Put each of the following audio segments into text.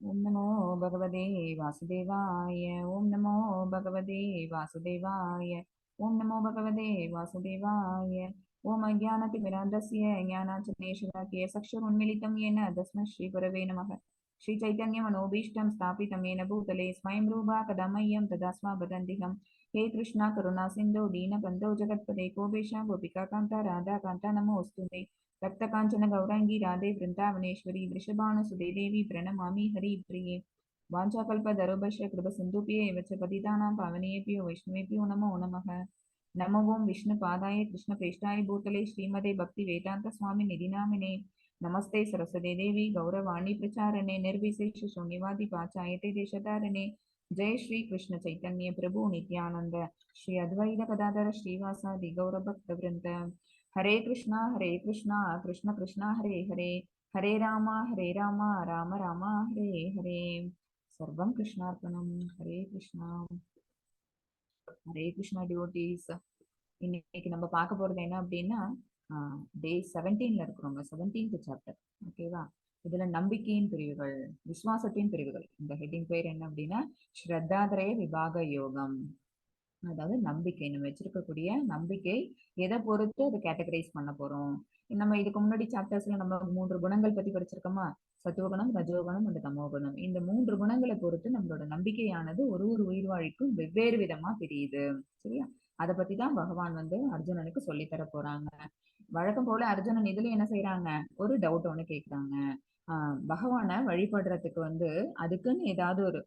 ஓம் நமோ பகவதே வாசுதேவாய. ஓம் நமோ பகவதே வாசுதேவாய. ஓம் நமோ பகவதே வாசுதேவாய. ஓம் அஜானதிமிராந்தஸ்ய ஞானாஞ்சனேஷலாக்கிய சக்ஷுருன்மிலிதம் येन தஸ்மை ஸ்ரீ குரவே நமः. ஸ்ரீ சைதன்ய மனோபீஷ்டம் ஸ்தாபிதம் येन பூதலே ஸ்வயம் ரூபா கதா மய்யம் ததாஸ்மா வதந்திகம். ஹே கிருஷ்ணா கருணா சிந்தோ தீனபந்தோ ஜகத்பதே கோபேஷா கோபிகா காந்தா ராதா காந்தா நமோஸ்துதே. ரக்தகாஞ்சன கௌராங்கி ராதே பிருந்தாவனேஸ்வரி விஷபானுசுதே தேவி பிரணமாமி ஹரிப்ரியே. வாஞ்சாகல்பதருபஷ கிருபசிந்துபியே வச்ச பதிதானாம் பாவனேபியோ வைஷ்ணவேபியோ நமோ நமः. நமோ ஓம் விஷ்ணு பாதாய கிருஷ்ண பிரேஷ்டாய பூதலே ஸ்ரீமதே பக்தி வேதாந்த சுவாமி நிதிநாமினே. நமஸ்தே சரஸ்வதே தேவி கௌரவாணி பிரச்சாரணே நிர்விசேஷ சூன்யவாதி பாச்சாயத்தே தேசதாரணே. ஜெய ஸ்ரீ கிருஷ்ண சைத்தன்ய பிரபு நித்யானந்த ஸ்ரீ அத்வைத கதாதர ஸ்ரீவாசாதி கௌரபக்த விருந்த. ஹரே கிருஷ்ணா ஹரே கிருஷ்ணா கிருஷ்ண கிருஷ்ணா ஹரே ஹரே, ஹரே ராமா ஹரே ராமா ராம ராமா ஹரே ஹரே. சர்வம் கிருஷ்ணார்ப்பணம். ஹரே கிருஷ்ணா ஹரே கிருஷ்ணா டிவோட்டீஸ். இன்னைக்கு நம்ம பார்க்க போறது என்ன அப்படின்னா, டே 17ல இருக்கிறோங்க, 17th chapter. ஓகேவா? இதுல நம்பிக்கையின் பிரிவுகள், விசுவாசத்தின் பிரிவுகள். இந்த ஹெட்டிங் பேர் என்ன அப்படின்னா ஸ்ரத்தாத்ரய விபாக யோகம். அதாவது நம்பிக்கை, நம்ம வச்சிருக்கக்கூடிய நம்பிக்கை எதை பொறுத்து அதை கேட்டகரைஸ் பண்ண போறோம். நம்ம இதுக்கு முன்னாடி சாப்டர்ஸ்ல நம்ம 3 குணங்கள் பத்தி படிச்சிருக்கோமா? சத்துவகுணம், ரஜோகுணம் அண்ட் தமோகுணம். இந்த 3 குணங்களை பொறுத்து நம்மளோட நம்பிக்கையானது ஒரு ஒரு உயிர்வாழிக்கும் வெவ்வேறு விதமா பிரியுது. சரியா? அதை பத்தி தான் பகவான் வந்து அர்ஜுனனுக்கு சொல்லித்தர போறாங்க. வழக்கம் போல அர்ஜுனன் இதுல என்ன செய்யறாங்க, ஒரு டவுட் ஒண்ணு கேக்குறாங்க. பகவானை வழிபடுறதுக்கு வந்து அதுக்குன்னு ஏதாவது ஒரு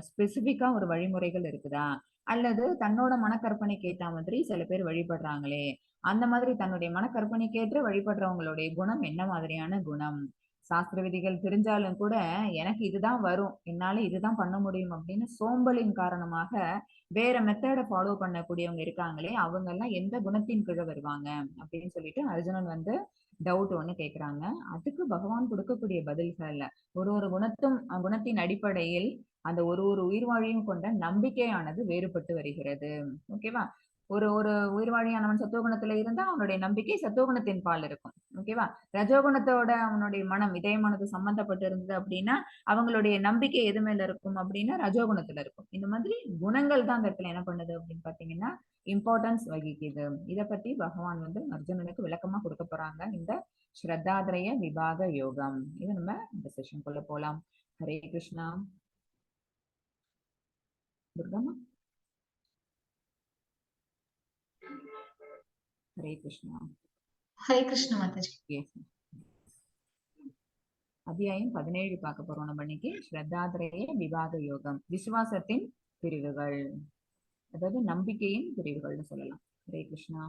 ஸ்பெசிபிக்கா ஒரு வழிமுறைகள் இருக்குதா, அல்லது தன்னோட மனக்கற்பனைக்கு ஏத்த மாதிரி சில பேர் வழிபடுறாங்களே, அந்த மாதிரி தன்னுடைய மனக்கற்பனைக்கேற்ற வழிபடுறவங்களுடைய குணம் என்ன மாதிரியான குணம்? சாஸ்திர விதிகள் தெரிஞ்சாலும் கூட எனக்கு இதுதான் வரும், என்னால இதுதான் பண்ண முடியும் அப்படின்னு சோம்பலின் காரணமாக வேற மெத்தடை ஃபாலோ பண்ணக்கூடியவங்க இருக்காங்களே, அவங்க எல்லாம் எந்த குணத்தின் கீழே வருவாங்க அப்படின்னு சொல்லிட்டு அர்ஜுனன் வந்து டவுட் ஒண்ணு கேக்குறாங்க. அதுக்கு பகவான் கொடுக்கக்கூடிய பதில்கள் ஒரு ஒரு குணத்தின் அடிப்படையில் அந்த ஒரு ஒரு உயிர்வாழியும் கொண்ட நம்பிக்கையானது வேறுபட்டு வருகிறது. ஓகேவா? ஒரு ஒரு உயிர்வாழியானவன் சத்துவகுணத்துல இருந்தா அவனுடைய நம்பிக்கை சத்துவகுணத்தின் பால் இருக்கும். ஓகேவா? ரஜோகுணத்தோட அவனுடைய மனம் இதயமானது சம்பந்தப்பட்டு இருந்தது அப்படின்னா அவங்களுடைய நம்பிக்கை எது மேல இருக்கும் அப்படின்னா ரஜோகுணத்துல இருக்கும். இந்த மாதிரி குணங்கள் தான் அந்த இடத்துல என்ன பண்ணுது அப்படின்னு பாத்தீங்கன்னா இம்பார்ட்டன்ஸ் வகிக்குது. இதை பத்தி பகவான் வந்து அர்ஜுனனுக்கு விளக்கமா கொடுக்க போறாங்க இந்த ஸ்ரத்தாத்ரய விபாக யோகம். இது நம்ம இந்த செஷனுக்குள்ள போலாம். ஹரே கிருஷ்ணா. துர்கம்மா, ஹரே கிருஷ்ணா. ஹரே கிருஷ்ண மாதாஜி. அத்தியாயம் 17 பார்க்க போறோம் நம்ம இன்னைக்கு. ஸ்ரத்தாத்ரய விவாக யோகம், விசுவாசத்தின் பிரிவுகள், அதாவது நம்பிக்கையின் பிரிவுகள்னு சொல்லலாம். ஹரே கிருஷ்ணா.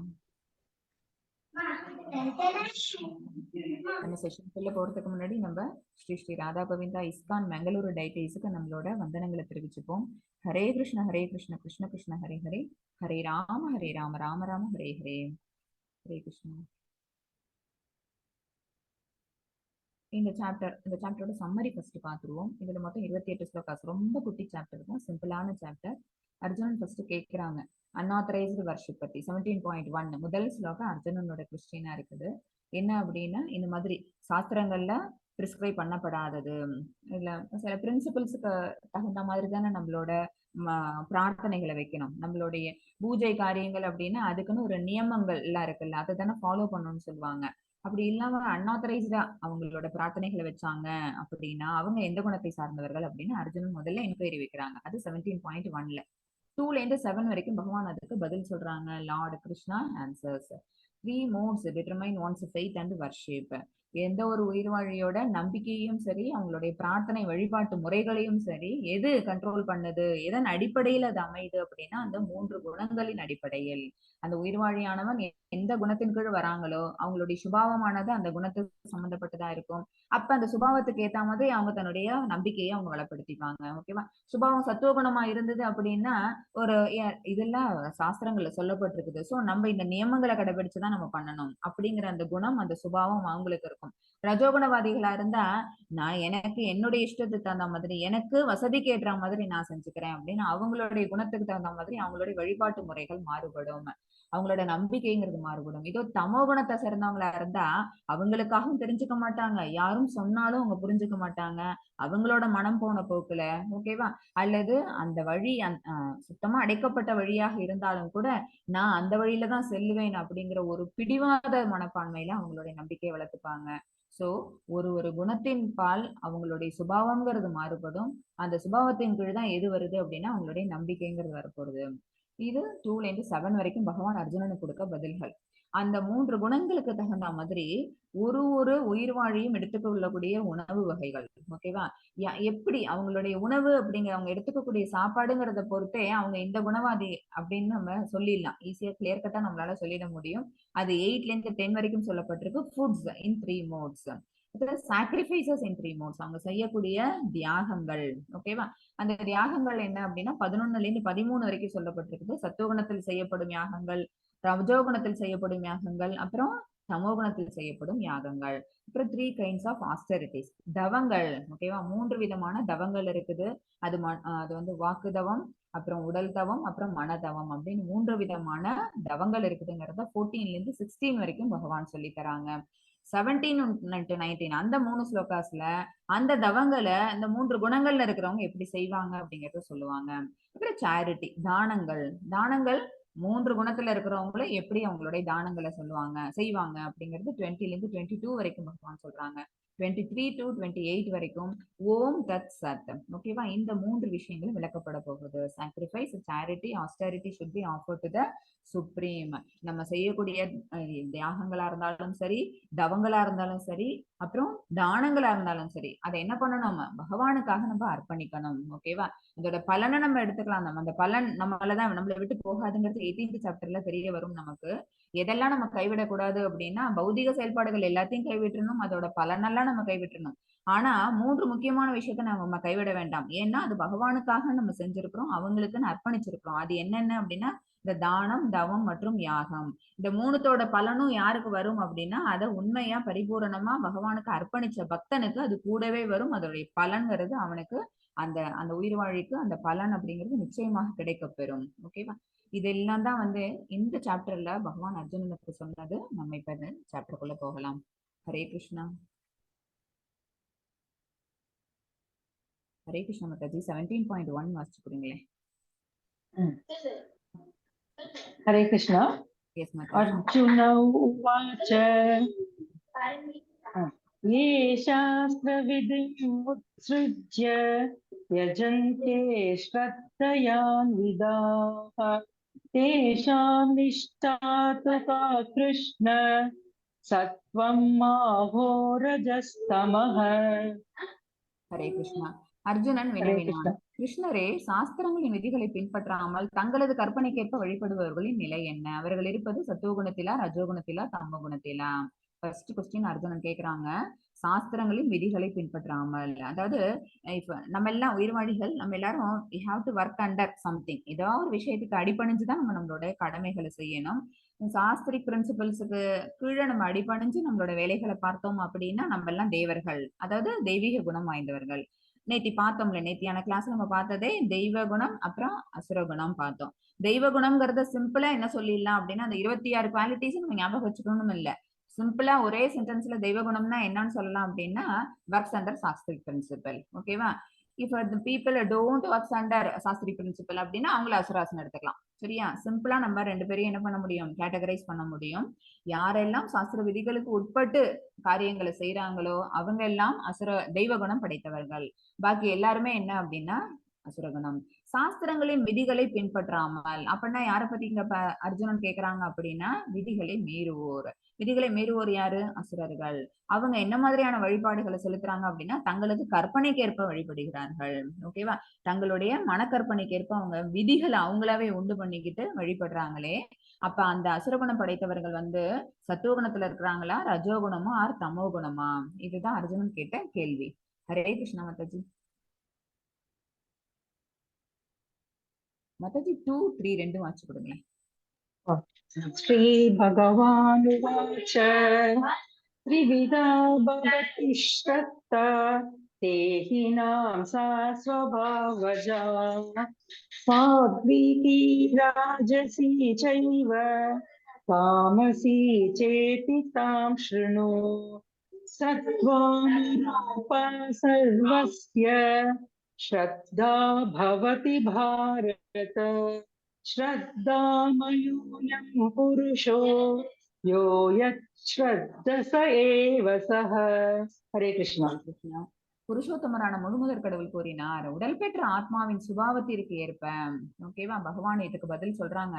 நம்ம செஷனுக்குள்ள போறதுக்கு முன்னாடி நம்ம ஸ்ரீ ஸ்ரீ ராதா கோவிந்தா இஸ்கான் பெங்களூரு டைட்டீஸுக்கு நம்மளோட வந்தனங்களை தெரிவிச்சுப்போம். ஹரே கிருஷ்ண ஹரே கிருஷ்ண கிருஷ்ண கிருஷ்ண ஹரே ஹரே, ஹரே ராம ஹரே ராம ராம ராம ஹரே ஹரே. ஹரே கிருஷ்ணா. இந்த சாப்டரோட சம்மரி ஃபர்ஸ்ட் பாத்துருவோம். இதுல மொத்தம் 28 ஸ்லோகாஸ், ரொம்ப குட்டி சாப்டர் தான், சிம்பிளான சாப்டர். அர்ஜுனன் ஃபர்ஸ்ட் கேட்கிறாங்க அன்ஆத்தரைஸ்டு வர்ஷிப் பத்தி. 17.1 முதல் ஸ்லோகம் அர்ஜுனனோட கொஸ்டினா இருக்குது. என்ன அப்படின்னா, இந்த மாதிரி சாஸ்திரங்கள்ல பிரிஸ்கிரைப் பண்ணப்படாதது, இல்ல சில பிரின்சிபல்ஸுக்கு தகுந்த மாதிரி தானே நம்மளோட பிரார்த்தனைகளை வைக்கணும். நம்மளுடைய பூஜை காரியங்கள் அப்படின்னா அதுக்குன்னு ஒரு நியமங்கள் எல்லாம் இருக்குல்ல, அதை தானே ஃபாலோ பண்ணணும்னு சொல்லுவாங்க. அப்படி இல்லாம அன்ஆத்தரைஸ்டா அவங்களோட பிரார்த்தனைகளை வச்சாங்க அப்படின்னா அவங்க எந்த குணத்தை சார்ந்தவர்கள் அப்படின்னு அர்ஜுனன் முதல்ல என்கொயரி வைக்கிறாங்க. அது 17.1ல 2ல இருந்து 7 வரைக்கும் பகவான் அதுக்கு பதில் சொல்றாங்க. Lord Krishna answers. 3 modes determine one's faith and worship. எந்த ஒரு உயிர்வாழியோட நம்பிக்கையும் சரி, அவங்களுடைய பிரார்த்தனை வழிபாட்டு முறைகளையும் சரி, எது கண்ட்ரோல் பண்ணுது, எதன் அடிப்படையில் அது அமையுது அப்படின்னா அந்த 3 குணங்களின் அடிப்படையில். அந்த உயிர்வாழியானவன் எந்த குணத்தின் கீழ் வராங்களோ அவங்களுடைய சுபாவமானது அந்த குணத்துக்கு சம்பந்தப்பட்டதா இருக்கும். அப்ப அந்த சுபாவத்துக்கு ஏத்த மாதிரி அவங்க தன்னுடைய நம்பிக்கையை அவங்க வளப்படுத்திப்பாங்க. ஓகேவா? சுபாவம் சத்துவகுணமா இருந்தது அப்படின்னா ஒரு இதெல்லாம் சாஸ்திரங்கள்ல சொல்லப்பட்டிருக்குது, சோ நம்ம இந்த நியமங்களை கடைபிடிச்சுதான் நம்ம பண்ணணும் அப்படிங்கிற அந்த குணம், அந்த சுபாவம் அவங்களுக்கு இருக்கும். ரஜோகுணவாதிகளா இருந்தா நான் எனக்கு என்னுடைய இஷ்டத்துக்கு தகுந்த மாதிரி, எனக்கு வசதிக்கு ஏற்ற மாதிரி நான் செஞ்சுக்கிறேன் அப்படின்னு அவங்களுடைய குணத்துக்கு தகுந்த மாதிரி அவங்களுடைய வழிபாட்டு முறைகள் மாறுபடும், அவங்களோட நம்பிக்கைங்கிறது மாறுபடும். இதோ தமோ குணத்தை சேர்ந்தவங்களா இருந்தா அவங்களுக்காகவும் தெரிஞ்சுக்க மாட்டாங்க, யாரும் சொன்னாலும் அவங்க புரிஞ்சுக்க மாட்டாங்க, அவங்களோட மனம் போன போக்குல, ஓகேவா, அல்லது அந்த வழி சுத்தமா அடைக்கப்பட்ட வழியாக இருந்தாலும் கூட நான் அந்த வழியில தான் செல்லுவேன் அப்படிங்கிற ஒரு பிடிவாத மனப்பான்மையில அவங்களுடைய நம்பிக்கையை வளர்த்துப்பாங்க. சோ ஒரு ஒரு குணத்தின் பால் அவங்களுடைய சுபாவம்ங்கிறது மாறுபடும். அந்த சுபாவத்தின் கீழ் தான் எது வருது அப்படின்னா அவங்களுடைய நம்பிக்கைங்கிறது வரப்போகுது. இது 2ல இருந்து 7 வரைக்கும் பகவான் அர்ஜுனனுக்கு கொடுக்க பதில்கள். அந்த 3 குணங்களுக்கு தகுந்த மாதிரி ஒரு ஒரு உயிர் வாழியும் எடுத்துக்கொள்ளக்கூடிய உணவு வகைகள், ஓகேவா, எப்படி அவங்களுடைய உணவு அப்படிங்கிற அவங்க எடுத்துக்கக்கூடிய சாப்பாடுங்கிறத பொறுத்தே அவங்க இந்த குணவாதி அப்படின்னு நம்ம சொல்லிடலாம். ஈஸியா கிளியர் கட்டா நம்மளால சொல்லிட முடியும். அது 8ல இருந்து 10 வரைக்கும் சொல்லப்பட்டிருக்கு. Foods in 3 modes, sacrifices in 3 modes, அவங்க செய்யக்கூடிய தியாகங்கள், ஓகேவா. அந்த தியாகங்கள் என்ன அப்படின்னா 11ல இருந்து 13 வரைக்கும் சொல்லப்பட்டிருக்குது. சத்துவகுணத்தில் செய்யப்படும் யாகங்கள், ரஜோகுணத்தில் செய்யப்படும் யாகங்கள், அப்புறம் தமோகுணத்தில் செய்யப்படும் யாகங்கள், அப்புறம் 3 கைண்ட்ஸ் ஆஃப் ஆஸ்டரிட்டிஸ், தவங்கள், ஓகேவா. 3 விதமான தவங்கள் இருக்குது. அது அது வந்து வாக்கு தவம், அப்புறம் உடல் தவம், அப்புறம் மனதவம் அப்படின்னு 3 விதமான தவங்கள் இருக்குதுங்கிறத 14ல இருந்து 16 வரைக்கும் பகவான் சொல்லி தராங்க. 17 to 19 அந்த 3 ஸ்லோகாஸ்ல அந்த தவங்களை அந்த 3 குணங்கள்ல இருக்கிறவங்க எப்படி செய்வாங்க அப்படிங்கறத சொல்லுவாங்க. அப்புறம் சேரிட்டி, தானங்கள், தானங்கள் 3 குணத்துல இருக்கிறவங்களும் எப்படி அவங்களுடைய தானங்களை சொல்லுவாங்க செய்வாங்க அப்படிங்கிறது 20ல இருந்து 22 வரைக்கும் பகவான் சொல்றாங்க. 23 to 28 வரைக்கும் ஓம் தத் சத், ஓகேவா. இந்த 3 விஷயங்களும் விளக்கப்பட போகுது. Sacrifice, charity, austerity should be offer to the supreme. நம்ம செய்யக்கூடிய தியாகங்களா இருந்தாலும் சரி, தவங்களா இருந்தாலும் சரி, அப்புறம் தானங்களா இருந்தாலும் சரி, அதை என்ன பண்ணணும், நம்ம பகவானுக்காக நம்ம அர்ப்பணிக்கணும், ஓகேவா. அதோட பலனை நம்ம எடுத்துக்கலாம். நம்ம அந்த பலன் நம்மளதான் நம்மளை விட்டு போகாதுங்கிறது 18th சாப்டர்ல தெரிய வரும் நமக்கு. எதெல்லாம் நம்ம கைவிடக்கூடாது அப்படின்னா பௌதிக செயல்பாடுகள் எல்லாத்தையும் கைவிட்டுறணும், அதோட பலனெல்லாம் நம்ம கைவிட்டுறணும். ஆனா 3 முக்கியமான விஷயத்த நம்ம கைவிட வேண்டாம். ஏன்னா அது பகவானுக்காக நம்ம செஞ்சிருக்கிறோம், அவங்களுக்குன்னு அர்ப்பணிச்சிருக்கிறோம். அது என்னென்ன அப்படின்னா இந்த தானம், தவம் மற்றும் யாகம். இந்த 3தோட பலனும் யாருக்கு வரும் அப்படின்னா அதை உண்மையா பரிபூரணமா பகவானுக்கு அர்ப்பணிச்ச பக்தனுக்கு அது கூடவே வரும். அதோடைய பலன்கிறது அவனுக்கு அந்த அந்த உயிர் வாழிக்கு அந்த பலன் அப்படிங்கிறது நிச்சயமாக கிடைக்கப்பெறும், ஓகேவா. இதெல்லாம் தான் வந்து இந்த சாப்டர்ல பகவான் அர்ஜுனனுக்கு சொன்னது. நம்ம இப்ப இந்த சாப்டருக்குள்ள போகலாம். ஹரே கிருஷ்ணா. ஹரே கிருஷ்ணா மாதாஜி, 17.1 வாசிச்சு கொடுங்களேன். ஹரே கிருஷ்ணா. எஸ் மாதாஜி. அர்ஜுன உவாச்ச ये शास्त्रविधिम् उत्सृज्य यजन्ते श्रद्धयान्विताः तेषां निष्ठा तु का कृष्ण सत्त्वं माहो रजस्तमः. ஹரே கிருஷ்ணா. அர்ஜுனன் வினவினான், கிருஷ்ணரே, சாஸ்திரங்களின் விதிகளை பின்பற்றாமல் தங்களது கற்பனைக்கேற்ப வழிபடுபவர்களின் நிலை என்ன? அவர்கள் இருப்பது சத்துவகுணத்திலா, ரஜோகுணத்திலா, தமோகுணத்திலா? ஃபர்ஸ்ட் கொஸ்டின் அர்ஜுனன் கேக்குறாங்க. சாஸ்திரங்களின் விதிகளை பின்பற்றாமல், அதாவது இப்ப நம்ம எல்லாம் உயிர்வாழிகள், நம்ம எல்லாரும் we have to work under something. ஏதோ ஒரு விஷயத்துக்கு அடிபணிஞ்சுதான் நம்ம நம்மளோட கடமைகளை செய்யணும். சாஸ்திரிக் பிரின்சிபல்ஸுக்கு கீழே நம்ம அடிபணிஞ்சு நம்மளோட வேலைகளை பார்த்தோம் அப்படின்னா நம்ம எல்லாம் தேவர்கள், அதாவது தெய்வீக குணம் வாய்ந்தவர்கள். நேத்தி பார்த்தோம்ல, நேத்தியான கிளாஸ் நம்ம பார்த்ததே தெய்வ குணம் அப்புறம் அசுர குணம் பார்த்தோம். தெய்வ குணம்ங்கிறத சிம்பிளா என்ன சொல்லிடலாம் அப்படின்னா அந்த 26 குவாலிட்டிஸ் நம்ம ஞாபகம் வச்சுக்கணும் இல்ல, சிம்பிளா ஒரே சென்டென்ஸ்ல தெய்வ குணம்னா என்னன்னு சொல்லலாம் அப்படின்னா ஒர்க்ஸ் அண்டர் சாஸ்திரிக் பிரின்சிபல், ஓகேவா. If the people don't works under shastric principle அப்படின்னா அவங்கள அசுராசனம் எடுத்துக்கலாம், சரியா. சிம்பிளா நம்ம 2 பேரையும் என்ன பண்ண முடியும், கேட்டகரைஸ் பண்ண முடியும். யாரெல்லாம் சாஸ்திர விதிகளுக்கு உட்பட்டு காரியங்களை செய்யறாங்களோ அவங்க எல்லாம் அசுர தெய்வ குணம் படைத்தவர்கள். பாக்கி எல்லாருமே என்ன அப்படின்னா அசுரகுணம். சாஸ்திரங்களின் விதிகளை பின்பற்றாமல் அப்படின்னா யாரை பத்தி இங்க அர்ஜுனன் கேக்குறாங்க அப்படின்னா விதிகளை மீறுவோர். விதிகளை மீறுவோர் யாரு? அசுரர்கள். அவங்க என்ன மாதிரியான வழிபாடுகளை செலுத்துறாங்க அப்படின்னா தங்களது கற்பனைக்கேற்ப வழிபடுகிறார்கள், ஓகேவா. தங்களுடைய மனக்கற்பனைக்கேற்ப அவங்க விதிகளை அவங்களாவே உண்டு பண்ணிக்கிட்டு வழிபடுறாங்களே. அப்ப அந்த அசுரகுணம் படைத்தவர்கள் வந்து சத்துவகுணத்துல இருக்கிறாங்களா, ரஜோகுணமா ஆர் தமோ குணமா? இதுதான் அர்ஜுனன் கேட்ட கேள்வி. ஹரே கிருஷ்ணா மாதாஜி. மாதாஜி 2, 3 2 வாசிச்சு கொடுங்களேன். ஸ்ரீ பகவான் உவாச்ச त्रिविधा भवति श्रद्धा देहिनां सा स्वभावजा। सात्विकी राजसी चैव तामसी चेति तां शृणु। सत्त्वानुरूपा सर्वस्य श्रद्धा भवति भारत। श्रद्धामयोऽयं पुरुषो यो यच्छ्रद्ध स एव सः। ஹரே கிருஷ்ணா. கிருஷ்ணா. புருஷோத்தமரான முழுமுதற் கடவுள் கூறினார், உடல் பெற்ற ஆத்மாவின் சுபாவத்திற்கு ஏற்ப. ஓகேவா? பகவான் இதுக்கு பதில் சொல்றாங்க.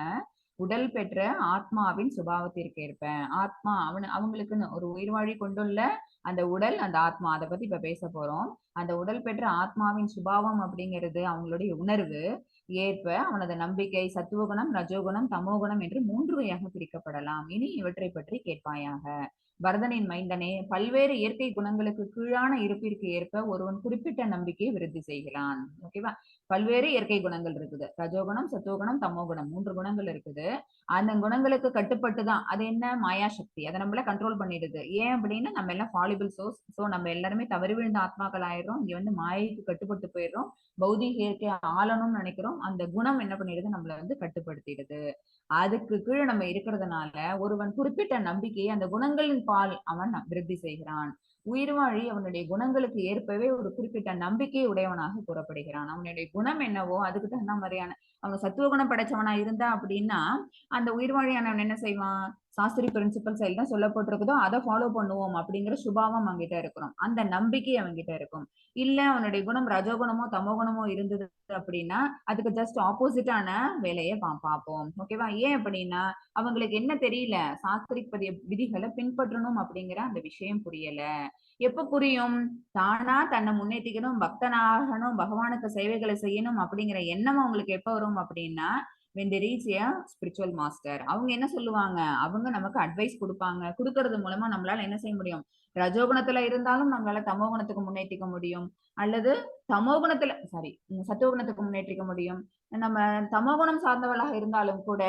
உடல் பெற்ற ஆத்மாவின் சுபாவத்திற்கு ஏற்ப. ஆத்மா அவங்களுக்குன்னு ஒரு உயிர் வாழி கொண்டுள்ள அந்த உடல், அந்த ஆத்மா, அதை பத்தி இப்ப பேச போறோம். அந்த உடல் பெற்ற ஆத்மாவின் சுபாவம் அப்படிங்கிறது அவங்களுடைய உணர்வு ஏற்ப அவனது நம்பிக்கை சத்துவகுணம், ரஜோகுணம், தமோகுணம் என்று மூன்று வகையாக பிரிக்கப்படலாம். இனி இவற்றை பற்றி கேட்பாயாக. பரதனின் மைந்தனே, பல்வேறு இயற்கை குணங்களுக்கு கீழான இருப்பிற்கு ஏற்ப ஒருவன் குறிப்பிட்ட நம்பிக்கையை விருத்தி செய்கிறான். ஓகேவா? பல்வேறு இயற்கை குணங்கள் இருக்குது. ரஜோகுணம், சத்துவகுணம், தமோகுணம், மூன்று குணங்கள் இருக்குது. அந்த குணங்களுக்கு கட்டுப்பட்டுதான் அது என்ன மாயா சக்தி அதை நம்மள கண்ட்ரோல் பண்ணிடுது. ஏன் அப்படின்னா நம்ம எல்லாம் ஃபாலிபிள் சோர்ஸ். சோ நம்ம எல்லாருமே தவறி விழுந்த ஆத்மாக்கள் ஆயிடுறோம். இங்க வந்து மாயைக்கு கட்டுப்பட்டு போயிடுறோம். பௌதிக இயற்கை ஆளணும்னு நினைக்கிறோம். அந்த குணம் என்ன பண்ணிடுது, நம்மள வந்து கட்டுப்படுத்திடுது. அதுக்கு கீழே நம்ம இருக்கிறதுனால ஒருவன் குறிப்பிட்ட நம்பிக்கையை அந்த குணங்களின் பால் அவன் விருத்தி செய்கிறான். உயிர்வாழி அவனுடைய குணங்களுக்கு ஏற்பவே ஒரு குறிப்பிட்ட நம்பிக்கை உடையவனாக கூறப்படுகிறான். அவனுடைய குணம் என்னவோ அதுக்கு தகுந்த மாதிரியான, அவன் சத்துவ குணம் படைச்சவனா இருந்தா அப்படின்னா அந்த உயிர்வாழியானவன் என்ன செய்வான், சாஸ்திரி பிரின்சிபல்ஸ் எல்லாம் சொல்லப்பட்டிருக்குதோ அதை ஃபாலோ பண்ணுவோம் அப்படிங்கிற சுபாவம் அவங்கிட்ட இருக்கிறோம். அந்த நம்பிக்கை அவன்கிட்ட இருக்கும். இல்ல அவனுடைய குணம் ரஜோகுணமோ தமோகுணமோ இருந்தது அப்படின்னா அதுக்கு ஜஸ்ட் ஆப்போசிட்டான வேலையை பார்ப்போம். ஓகேவா? ஏன் அப்படின்னா அவங்களுக்கு என்ன தெரியல, சாஸ்திரிக் விதிகளை பின்பற்றணும் அப்படிங்கிற அந்த விஷயம் புரியல. எப்ப புரியும்? தானா தன்னை முன்னேற்றிக்கணும், பக்தனாகணும், பகவானுக்கு சேவைகளை செய்யணும் அப்படிங்கிற எண்ணம் அவங்களுக்கு எப்ப வரும் அப்படின்னா when they reach a spiritual master. அவங்க என்ன சொல்லுவாங்க, அவங்க நமக்கு அட்வைஸ் கொடுப்பாங்க. கொடுக்கறது மூலமா நம்மளால என்ன செய்ய முடியும், ரஜோகுணத்துல இருந்தாலும் நம்மளால தமோகுணத்துக்கு முன்னேற்றிக்க முடியும், அல்லது தமோகுணத்துல சத்துவகுணத்துக்கு முன்னேற்றிக்க முடியும். நம்ம தமோகுணம் சார்ந்தவளாக இருந்தாலும் கூட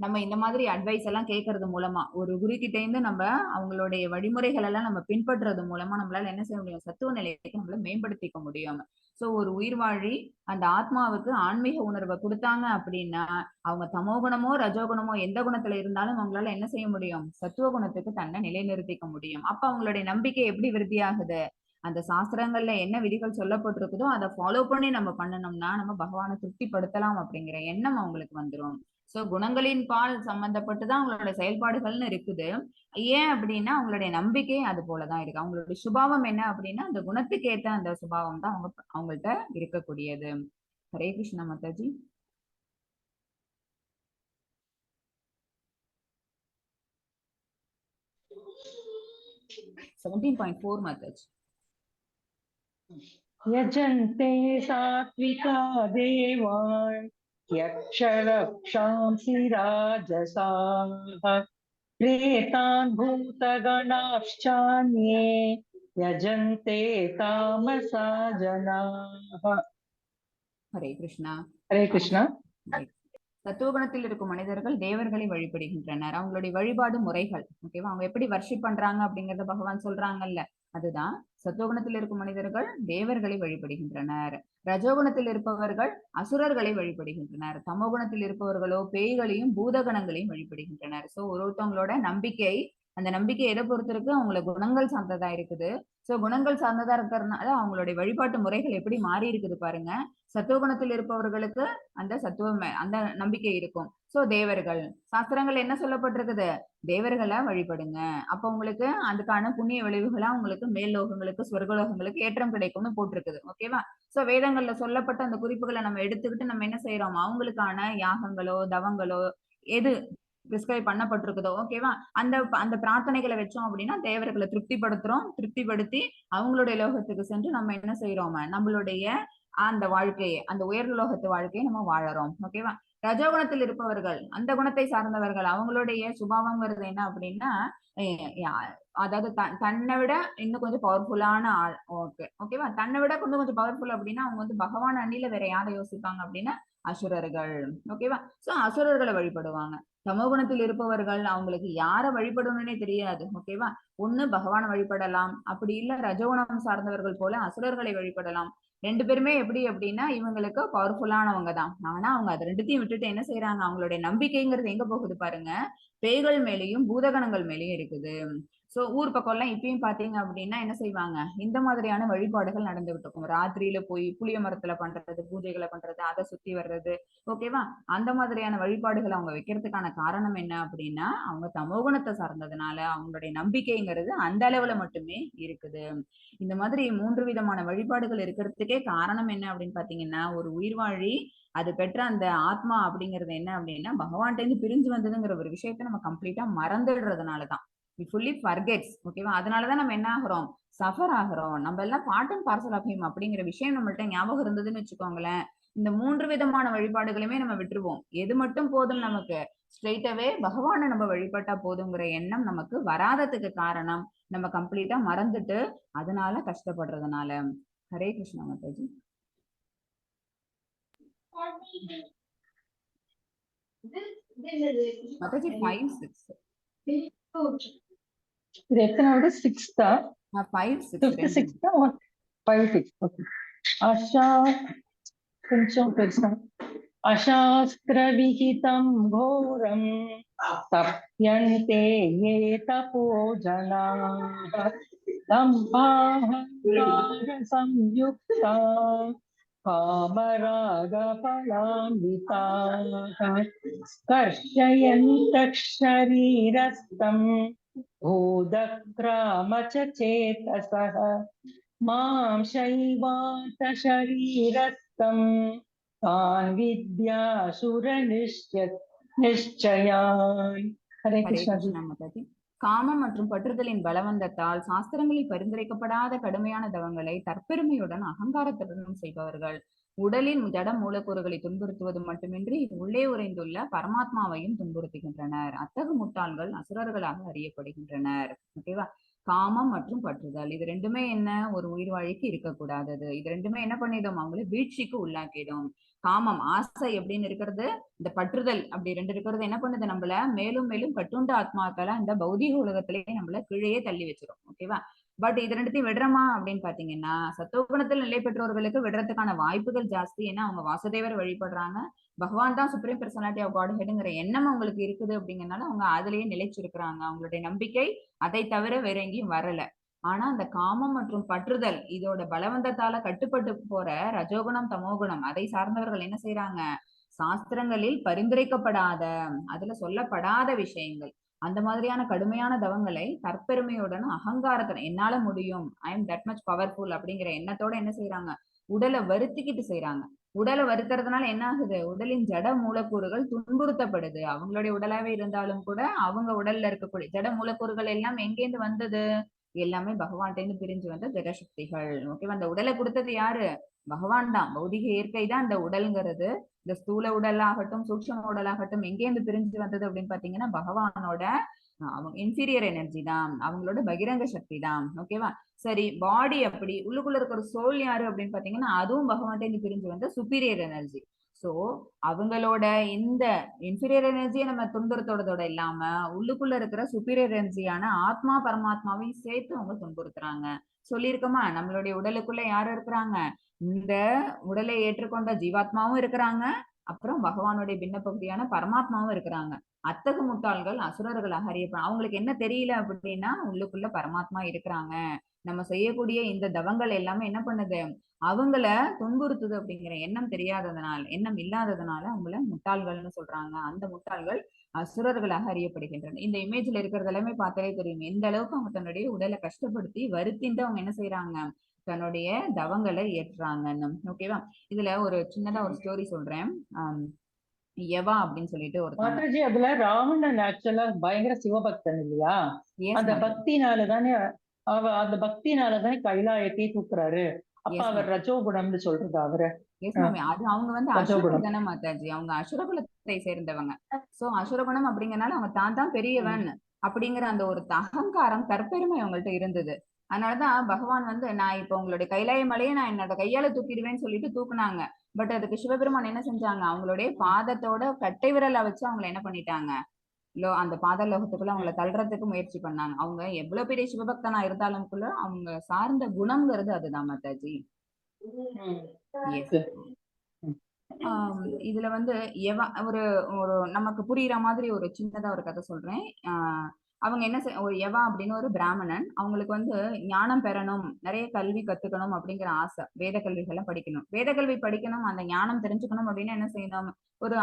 நம்ம இந்த மாதிரி அட்வைஸ் எல்லாம் கேட்கறது மூலமா, ஒரு குரு கிட்ட இருந்து நம்ம அவங்களுடைய வழிமுறைகள் எல்லாம் நம்ம பின்பற்றுறது மூலமா நம்மளால என்ன செய்ய முடியும், சத்துவ நிலையை நம்மள மேம்படுத்திக்க முடியும். சோ ஒரு உயிர் வாழி அந்த ஆத்மாவுக்கு ஆன்மீக உணர்வை கொடுத்தாங்க அப்படின்னா அவங்க தமோகுணமோ ரஜோகுணமோ எந்த குணத்துல இருந்தாலும் அவங்களால என்ன செய்ய முடியும், சத்துவ குணத்துக்கு தன்னை நிலைநிறுத்திக்க முடியும். அப்ப அவங்களுடைய நம்பிக்கை எப்படி விருத்தியாகுது, அந்த சாஸ்திரங்கள்ல என்ன விதிகள் சொல்லப்பட்டிருக்குதோ அதை ஃபாலோ பண்ணி நம்ம பண்ணணும்னா நம்ம பகவானை திருப்திப்படுத்தலாம் அப்படிங்கிற எண்ணம் அவங்களுக்கு வந்துரும். சோ குணங்களின் பால் சம்பந்தப்பட்டுதான் அவங்களோட செயல்பாடுகள்னு இருக்குது. ஏன் அப்படின்னா அவங்களுடைய நம்பிக்கை அது போலதான் இருக்கு. அவங்களுடைய சுபாவம் என்ன அப்படின்னா அந்த குணத்துக்கு ஏற்ற அந்த சுபாவம் தான் அவங்கள்ட்ட இருக்கக்கூடியது. ஹரே கிருஷ்ணா மாதாஜி. 17.4 மாதாஜி. யஜந்தே சாத்விகா தேவான் யக்ஷரக்ஷாம்சி ராஜசாः प्रेतान् भूतगणाश्चान्ये யஜந்தே தாமசா ஜனாः. ஹரே கிருஷ்ணா. ஹரே கிருஷ்ணா. சத்துவகுணத்தில் இருக்கும் மனிதர்கள் தேவர்களை வழிபடுகின்றனர். அவங்களுடைய வழிபாடு முறைகள், ஓகேவா, அவங்க எப்படி வர்ஷிப் பண்றாங்க அப்படிங்கறத பகவான் சொல்றாங்கல்ல, அதுதான் சத்துவகுணத்தில் இருக்கும் மனிதர்கள் தேவர்களை வழிபடுகின்றனர். ரஜோகுணத்தில் இருப்பவர்கள் அசுரர்களை வழிபடுகின்றனர். தமோகுணத்தில் இருப்பவர்களோ பேய்களையும் பூதகணங்களையும் வழிபடுகின்றனர். சோ ஒருத்தவங்களோட நம்பிக்கை, அந்த நம்பிக்கை எதை பொறுத்து இருக்கு, அவங்களோட குணங்கள் சார்ந்ததா இருக்குது. சோ குணங்கள் சார்ந்ததா இருக்கிறதுனால அவங்களுடைய வழிபாட்டு முறைகள் எப்படி மாறி இருக்குது பாருங்க. சத்துவகுணத்தில் இருப்பவர்களுக்கு அந்த சத்துவம், அந்த நம்பிக்கை இருக்கும். சோ தேவர்கள், சாஸ்திரங்கள் என்ன சொல்லப்பட்டிருக்குது, தேவர்களை வழிபடுங்க, அப்ப உங்களுக்கு அதுக்கான புண்ணிய விளைவுகளா உங்களுக்கு மேல் லோகங்களுக்கு ஸ்வர்கலோகங்களுக்கு ஏற்றம் கிடைக்கும்னு போட்டிருக்குது. ஓகேவா? சோ வேதங்கள்ல சொல்லப்பட்ட அந்த குறிப்புகளை நம்ம எடுத்துக்கிட்டு நம்ம என்ன செய்யறோம், அவங்களுக்கான யாகங்களோ தவங்களோ எது பிரிஸ்கிரைப் பண்ணப்பட்டிருக்குதோ, ஓகேவா, அந்த அந்த பிரார்த்தனைகளை வச்சோம் அப்படின்னா தேவர்களை திருப்திப்படுத்துறோம். திருப்திப்படுத்தி அவங்களுடைய லோகத்துக்கு சென்று நம்ம என்ன செய்யறோம், நம்மளுடைய அந்த வாழ்க்கையை, அந்த உயர் லோகத்து வாழ்க்கையை நம்ம வாழறோம். ஓகேவா? ரஜோகுணத்தில் இருப்பவர்கள், அந்த குணத்தை சார்ந்தவர்கள், அவங்களுடைய சுபாவங்கிறது என்ன அப்படின்னா, அதாவது தன்னை விட இன்னும் கொஞ்சம் பவர்ஃபுல்லான ஆள். ஓகே, ஓகேவா, தன்னை விட கொஞ்சம் கொஞ்சம் பவர்ஃபுல் அப்படின்னா அவங்க வந்து பகவான் அண்ணில வேற யாரை யோசிப்பாங்க அப்படின்னா அசுரர்கள். ஓகேவா? சோ அசுரர்களை வழிபடுவாங்க. தமோகுணத்தில் இருப்பவர்கள் அவங்களுக்கு யாரை வழிபடணும்னே தெரியாது. ஓகேவா? ஒண்ணு பகவானை வழிபடலாம், அப்படி இல்ல ரஜோகுணம் சார்ந்தவர்கள் போல அசுரர்களை வழிபடலாம். ரெண்டு பேருமே எப்படி அப்படின்னா இவங்களுக்கு பவர்ஃபுல்லானவங்க தான். ஆனா அவங்க அதை ரெண்டுத்தையும் விட்டுட்டு என்ன செய்யறாங்க, அவங்களுடைய நம்பிக்கைங்கிறது எங்க போகுது பாருங்க, பேய்கள் மேலேயும் பூதகணங்கள் மேலேயும் இருக்குது. சோ ஊர் பக்கம் எல்லாம் இப்பயும் பாத்தீங்க அப்படின்னா என்ன செய்வாங்க, இந்த மாதிரியான வழிபாடுகள் நடந்துகிட்டு இருக்கும். ராத்திரியில போய் புளிய மரத்துல பண்றது, பூஜைகளை பண்றது, அதை சுத்தி வர்றது. ஓகேவா? அந்த மாதிரியான வழிபாடுகளை அவங்க வைக்கிறதுக்கான காரணம் என்ன அப்படின்னா அவங்க தமோகுணத்தை சார்ந்ததுனால அவங்களுடைய நம்பிக்கைங்கிறது அந்த அளவுல மட்டுமே இருக்குது. இந்த மாதிரி 3 விதமான வழிபாடுகள் இருக்கிறதுக்கே காரணம் என்ன அப்படின்னு பாத்தீங்கன்னா, ஒரு உயிர்வாழி அது பெற்ற அந்த ஆத்மா அப்படிங்கிறது என்ன அப்படின்னா பகவான்கிட்ட இருந்து பிரிஞ்சு வந்ததுங்கிற ஒரு விஷயத்த நம்ம கம்ப்ளீட்டா மறந்துடுறதுனாலதான். We fully forgets. ஓகேவா? அதனாலதான் நம்ம என்ன ஆகுறோம், சஃபர் ஆகுறோம். நம்ம எல்லாம் part and parcel of him அப்படிங்கிற விஷயம் நம்மள்ட்ட ஞாபகம் இருந்ததுன்னு வச்சுக்கோங்களேன், இந்த 3 விதமான வழிபாடுகளுமே நம்ம விட்டுருவோம். எது மட்டும் போதும் நமக்கு, ஸ்ட்ரெயிட்டாவே பகவானை நம்ம வழிபட்டா போதுங்கிற எண்ணம் நமக்கு வராததுக்கு காரணம் நம்ம கம்ப்ளீட்டா மறந்துட்டு அதனால கஷ்டப்படுறதுனால. ஹரே கிருஷ்ணா மாதாஜி. மாதாஜி 5 6. இது எத்தனாவது? சிக்ஸ்தா? 5 6. ஃபிஃப்த் சிக்ஸ்தா? 5 6. ஓகே. அஷா கொஞ்சம் பெருசா. அசாஸ்திர விஹிதம் கோரம் தப்யந்தே யே தபோ ஜனாः தம்பாஹங்கார சம்யுக்தா காமராக பலான்விதாः கர்ஷயந்தः ஷரீரஸ்தம் भूदक्राम च चेतसः मां शैवात शरीरस्थं तान् विद्यासुरनिश्चयान्. ஹரே ஹரே கிருஷ்ணா. கிருஷ்ணா மாதாஜி. காமம் மற்றும் பற்றுதலின் பலவந்தத்தால் சாஸ்திரங்களில் பரிந்துரைக்கப்படாத கடுமையான தவங்களை தற்பெருமையுடன் அகங்காரத்துடனும் செய்பவர்கள் உடலின் ஜட மூலக்கூறுகளை துன்புறுத்துவது மட்டுமின்றி உள்ளே உறைந்துள்ள பரமாத்மாவையும் துன்புறுத்துகின்றனர். அத்தகு முட்டாள்கள் அசுரர்களாக அறியப்படுகின்றனர். ஓகேவா? காமம் மற்றும் பற்றுதல் இது ரெண்டுமே என்ன, ஒரு உயிர் வாழிக்கு இருக்கக்கூடாதது. இது ரெண்டுமே என்ன பண்ணிடும், அவங்களை வீழ்ச்சிக்கு உள்ளாக்கிடும். காமம் ஆசை எப்படின்னு இருக்கிறது, இந்த பற்றுதல் அப்படி ரெண்டு இருக்கிறது என்ன பண்ணுது, நம்மள மேலும் மேலும் கட்டுண்ட ஆத்மாக்களை அந்த பௌதீக உலகத்திலேயே நம்மள கீழே தள்ளி வச்சிரும். ஓகேவா? பட் இது ரெண்டுத்தையும் விடுறோமா அப்படின்னு பாத்தீங்கன்னா சத்தோகுணத்தில் நிலை பெற்றோர்களுக்கு விடுறதுக்கான வாய்ப்புகள் ஜாஸ்தி. ஏன்னா அவங்க வாசுதேவர் வழிபடுறாங்க, பகவான் தான் சுப்ரீம் பர்சனாலிட்டி ஆஃப் காட் ஹெட்ங்கிற எண்ணம் அவங்களுக்கு இருக்குது. அப்படிங்கறனால அவங்க அதுலயே நிலைச்சிருக்கிறாங்க. அவங்களுடைய நம்பிக்கை அதை தவிர வேற எங்கேயும் வரல. ஆனா அந்த காமம் மற்றும் பற்றுதல் இதோட பலவந்தத்தால கட்டுப்பட்டு போற ரஜோகுணம் தமோகுணம் அதை சார்ந்தவர்கள் என்ன செய்யறாங்க, சாஸ்திரங்களில் பரிந்துரைக்கப்படாத அதுல சொல்லப்படாத விஷயங்கள் அந்த மாதிரியான கடுமையான தவங்களை தற்பெருமையுடன் அகங்காரத்துடன் என்னால முடியும், I am that much powerful அப்படிங்கிற எண்ணத்தோட என்ன செய்யறாங்க, உடலை வருத்திக்கிட்டு செய்யறாங்க. உடலை வருத்துறதுனால என்ன ஆகுது, உடலின் ஜட மூலக்கூறுகள் துன்புறுத்தப்படுது. அவங்களுடைய உடலாவே இருந்தாலும் கூட அவங்க உடல்ல இருக்கக்கூடிய ஜட மூலக்கூறுகள் எல்லாம் எங்கேருந்து வந்தது, எல்லாமே பகவான்கிட்ட பிரிஞ்சு வந்த ஜடசக்திகள். ஓகேவா? அந்த உடலை கொடுத்தது யாரு, பகவான் தான். பௌதிக இயற்கை தான் இந்த உடல்ங்கிறது. இந்த ஸ்தூல உடலாகட்டும் சூக்ஷ்ம உடலாகட்டும் எங்கேருந்து பிரிஞ்சு வந்தது அப்படின்னு பாத்தீங்கன்னா பகவானோட அவங்க இன்ஃபீரியர் எனர்ஜி தான், அவங்களோட பகிரங்க சக்தி தான். ஓகேவா? சரி, பாடி அப்படி உள்ளுக்குள்ள இருக்கிற சோல் யாரு அப்படின்னு பாத்தீங்கன்னா அதுவும் பகவான்கிட்ட பிரிஞ்சு வந்த சுப்பீரியர் எனர்ஜி. சோ அவங்களோட இந்த இன்ஃபீரியர் எனர்ஜியை நம்ம துன்புறுத்துறதோட இல்லாம உள்ளுக்குள்ள இருக்கிற சுப்பீரியர் எனர்ஜியான ஆத்மா பரமாத்மாவையும் சேர்த்து அவங்க துன்புறுத்துறாங்க. சொல்லியிருக்கோமா, நம்மளுடைய உடலுக்குள்ள யாரு இருக்கிறாங்க, இந்த உடலை ஏற்றுக்கொண்ட ஜீவாத்மாவும் இருக்கிறாங்க, அப்புறம் பகவானுடைய பின்ன பகுதியான பரமாத்மாவும் இருக்கிறாங்க. அத்தகு முட்டாள்கள் அசுரர்களாக அறியப்படும். அவங்களுக்கு என்ன தெரியல அப்படின்னா உள்ளுக்குள்ள பரமாத்மா இருக்கிறாங்க, நம்ம செய்யக்கூடிய இந்த தவங்கள் எல்லாமே என்ன பண்ணுது, அவங்கள துன்புறுத்துது அப்படிங்கிற எண்ணம் தெரியாததுனால, எண்ணம் இல்லாததுனால அவங்கள முட்டாள்கள்னு சொல்றாங்க. அந்த முட்டாள்கள் அசுரர்களாக அறியப்படுகின்றனர். இந்த இமேஜ்ல இருக்கிறது எல்லாமே பார்த்தாலே தெரியும் எந்த அளவுக்கு அவங்க தன்னுடைய உடலை கஷ்டப்படுத்தி வருத்தின்ட்டு அவங்க என்ன செய்யறாங்க, தன்னுடைய தவங்களை ஏற்றுறாங்கன்னு. ஓகேவா? இதுல ஒரு சின்னதா ஒரு ஸ்டோரி சொல்றேன். யவா அப்படின்னு சொல்லிட்டு ஒரு மாதாஜி, அதுல ராவணன் ஆக்சுவலா பயங்கர சிவபக்தன் இல்லையா? அந்த பக்தினாலதானே அவ அந்த பக்தினாலதானே கைலாயத்தையே தூக்குறாரு. அப்ப அவர் ரஜோகுணம்னு சொல்றது அவரு. அது அவங்க வந்து அசுர தானே மாதாஜி, அவங்க அசுரகுலத்தை சேர்ந்தவங்க. சோ அசுரகுணம் அப்படிங்கறனால அவங்க தான் தான் பெரியவன் அப்படிங்கிற அந்த ஒரு அகங்காரம் தற்பெருமை அவங்கள்ட்ட இருந்தது. அதனாலதான் பகவான் வந்து நான் இப்ப உங்களுடைய கைலாய மலையை நான் என்னோட கையால தூக்கிடுவேன்னு சொல்லிட்டு தூக்குனாங்க. பட் அதுக்கு சிவபெருமான் என்ன செஞ்சாங்க, அவங்களுடைய பாதத்தோட கட்டை விரலை வச்சு அவங்களை என்ன பண்ணிட்டாங்க, அந்த பாதாள லோகத்துக்குள்ள அவங்கள தள்ளுறதுக்கு முயற்சி பண்ணாங்க. அவங்க எவ்வளவு பெரிய சிவபக்தனா இருந்தாலும் கூட அவங்க சார்ந்த குணம்ங்கிறது அதுதான் மாதாஜி. எஸ். இதுல வந்து ஒரு ஒரு நமக்கு புரியுற மாதிரி ஒரு சின்னதா ஒரு கதை சொல்றேன். அவங்க என்ன ஒரு எவா அப்படின்னு ஒரு பிராமணன், அவங்களுக்கு வந்து ஞானம் பெறணும், நிறைய கல்வி கத்துக்கணும் அப்படிங்கிற ஆசை. வேத கல்விகளை படிக்கணும், வேத கல்வி படிக்கணும், அந்த ஞானம் தெரிஞ்சுக்கணும் அப்படின்னா என்ன செய்யணும், ஒரு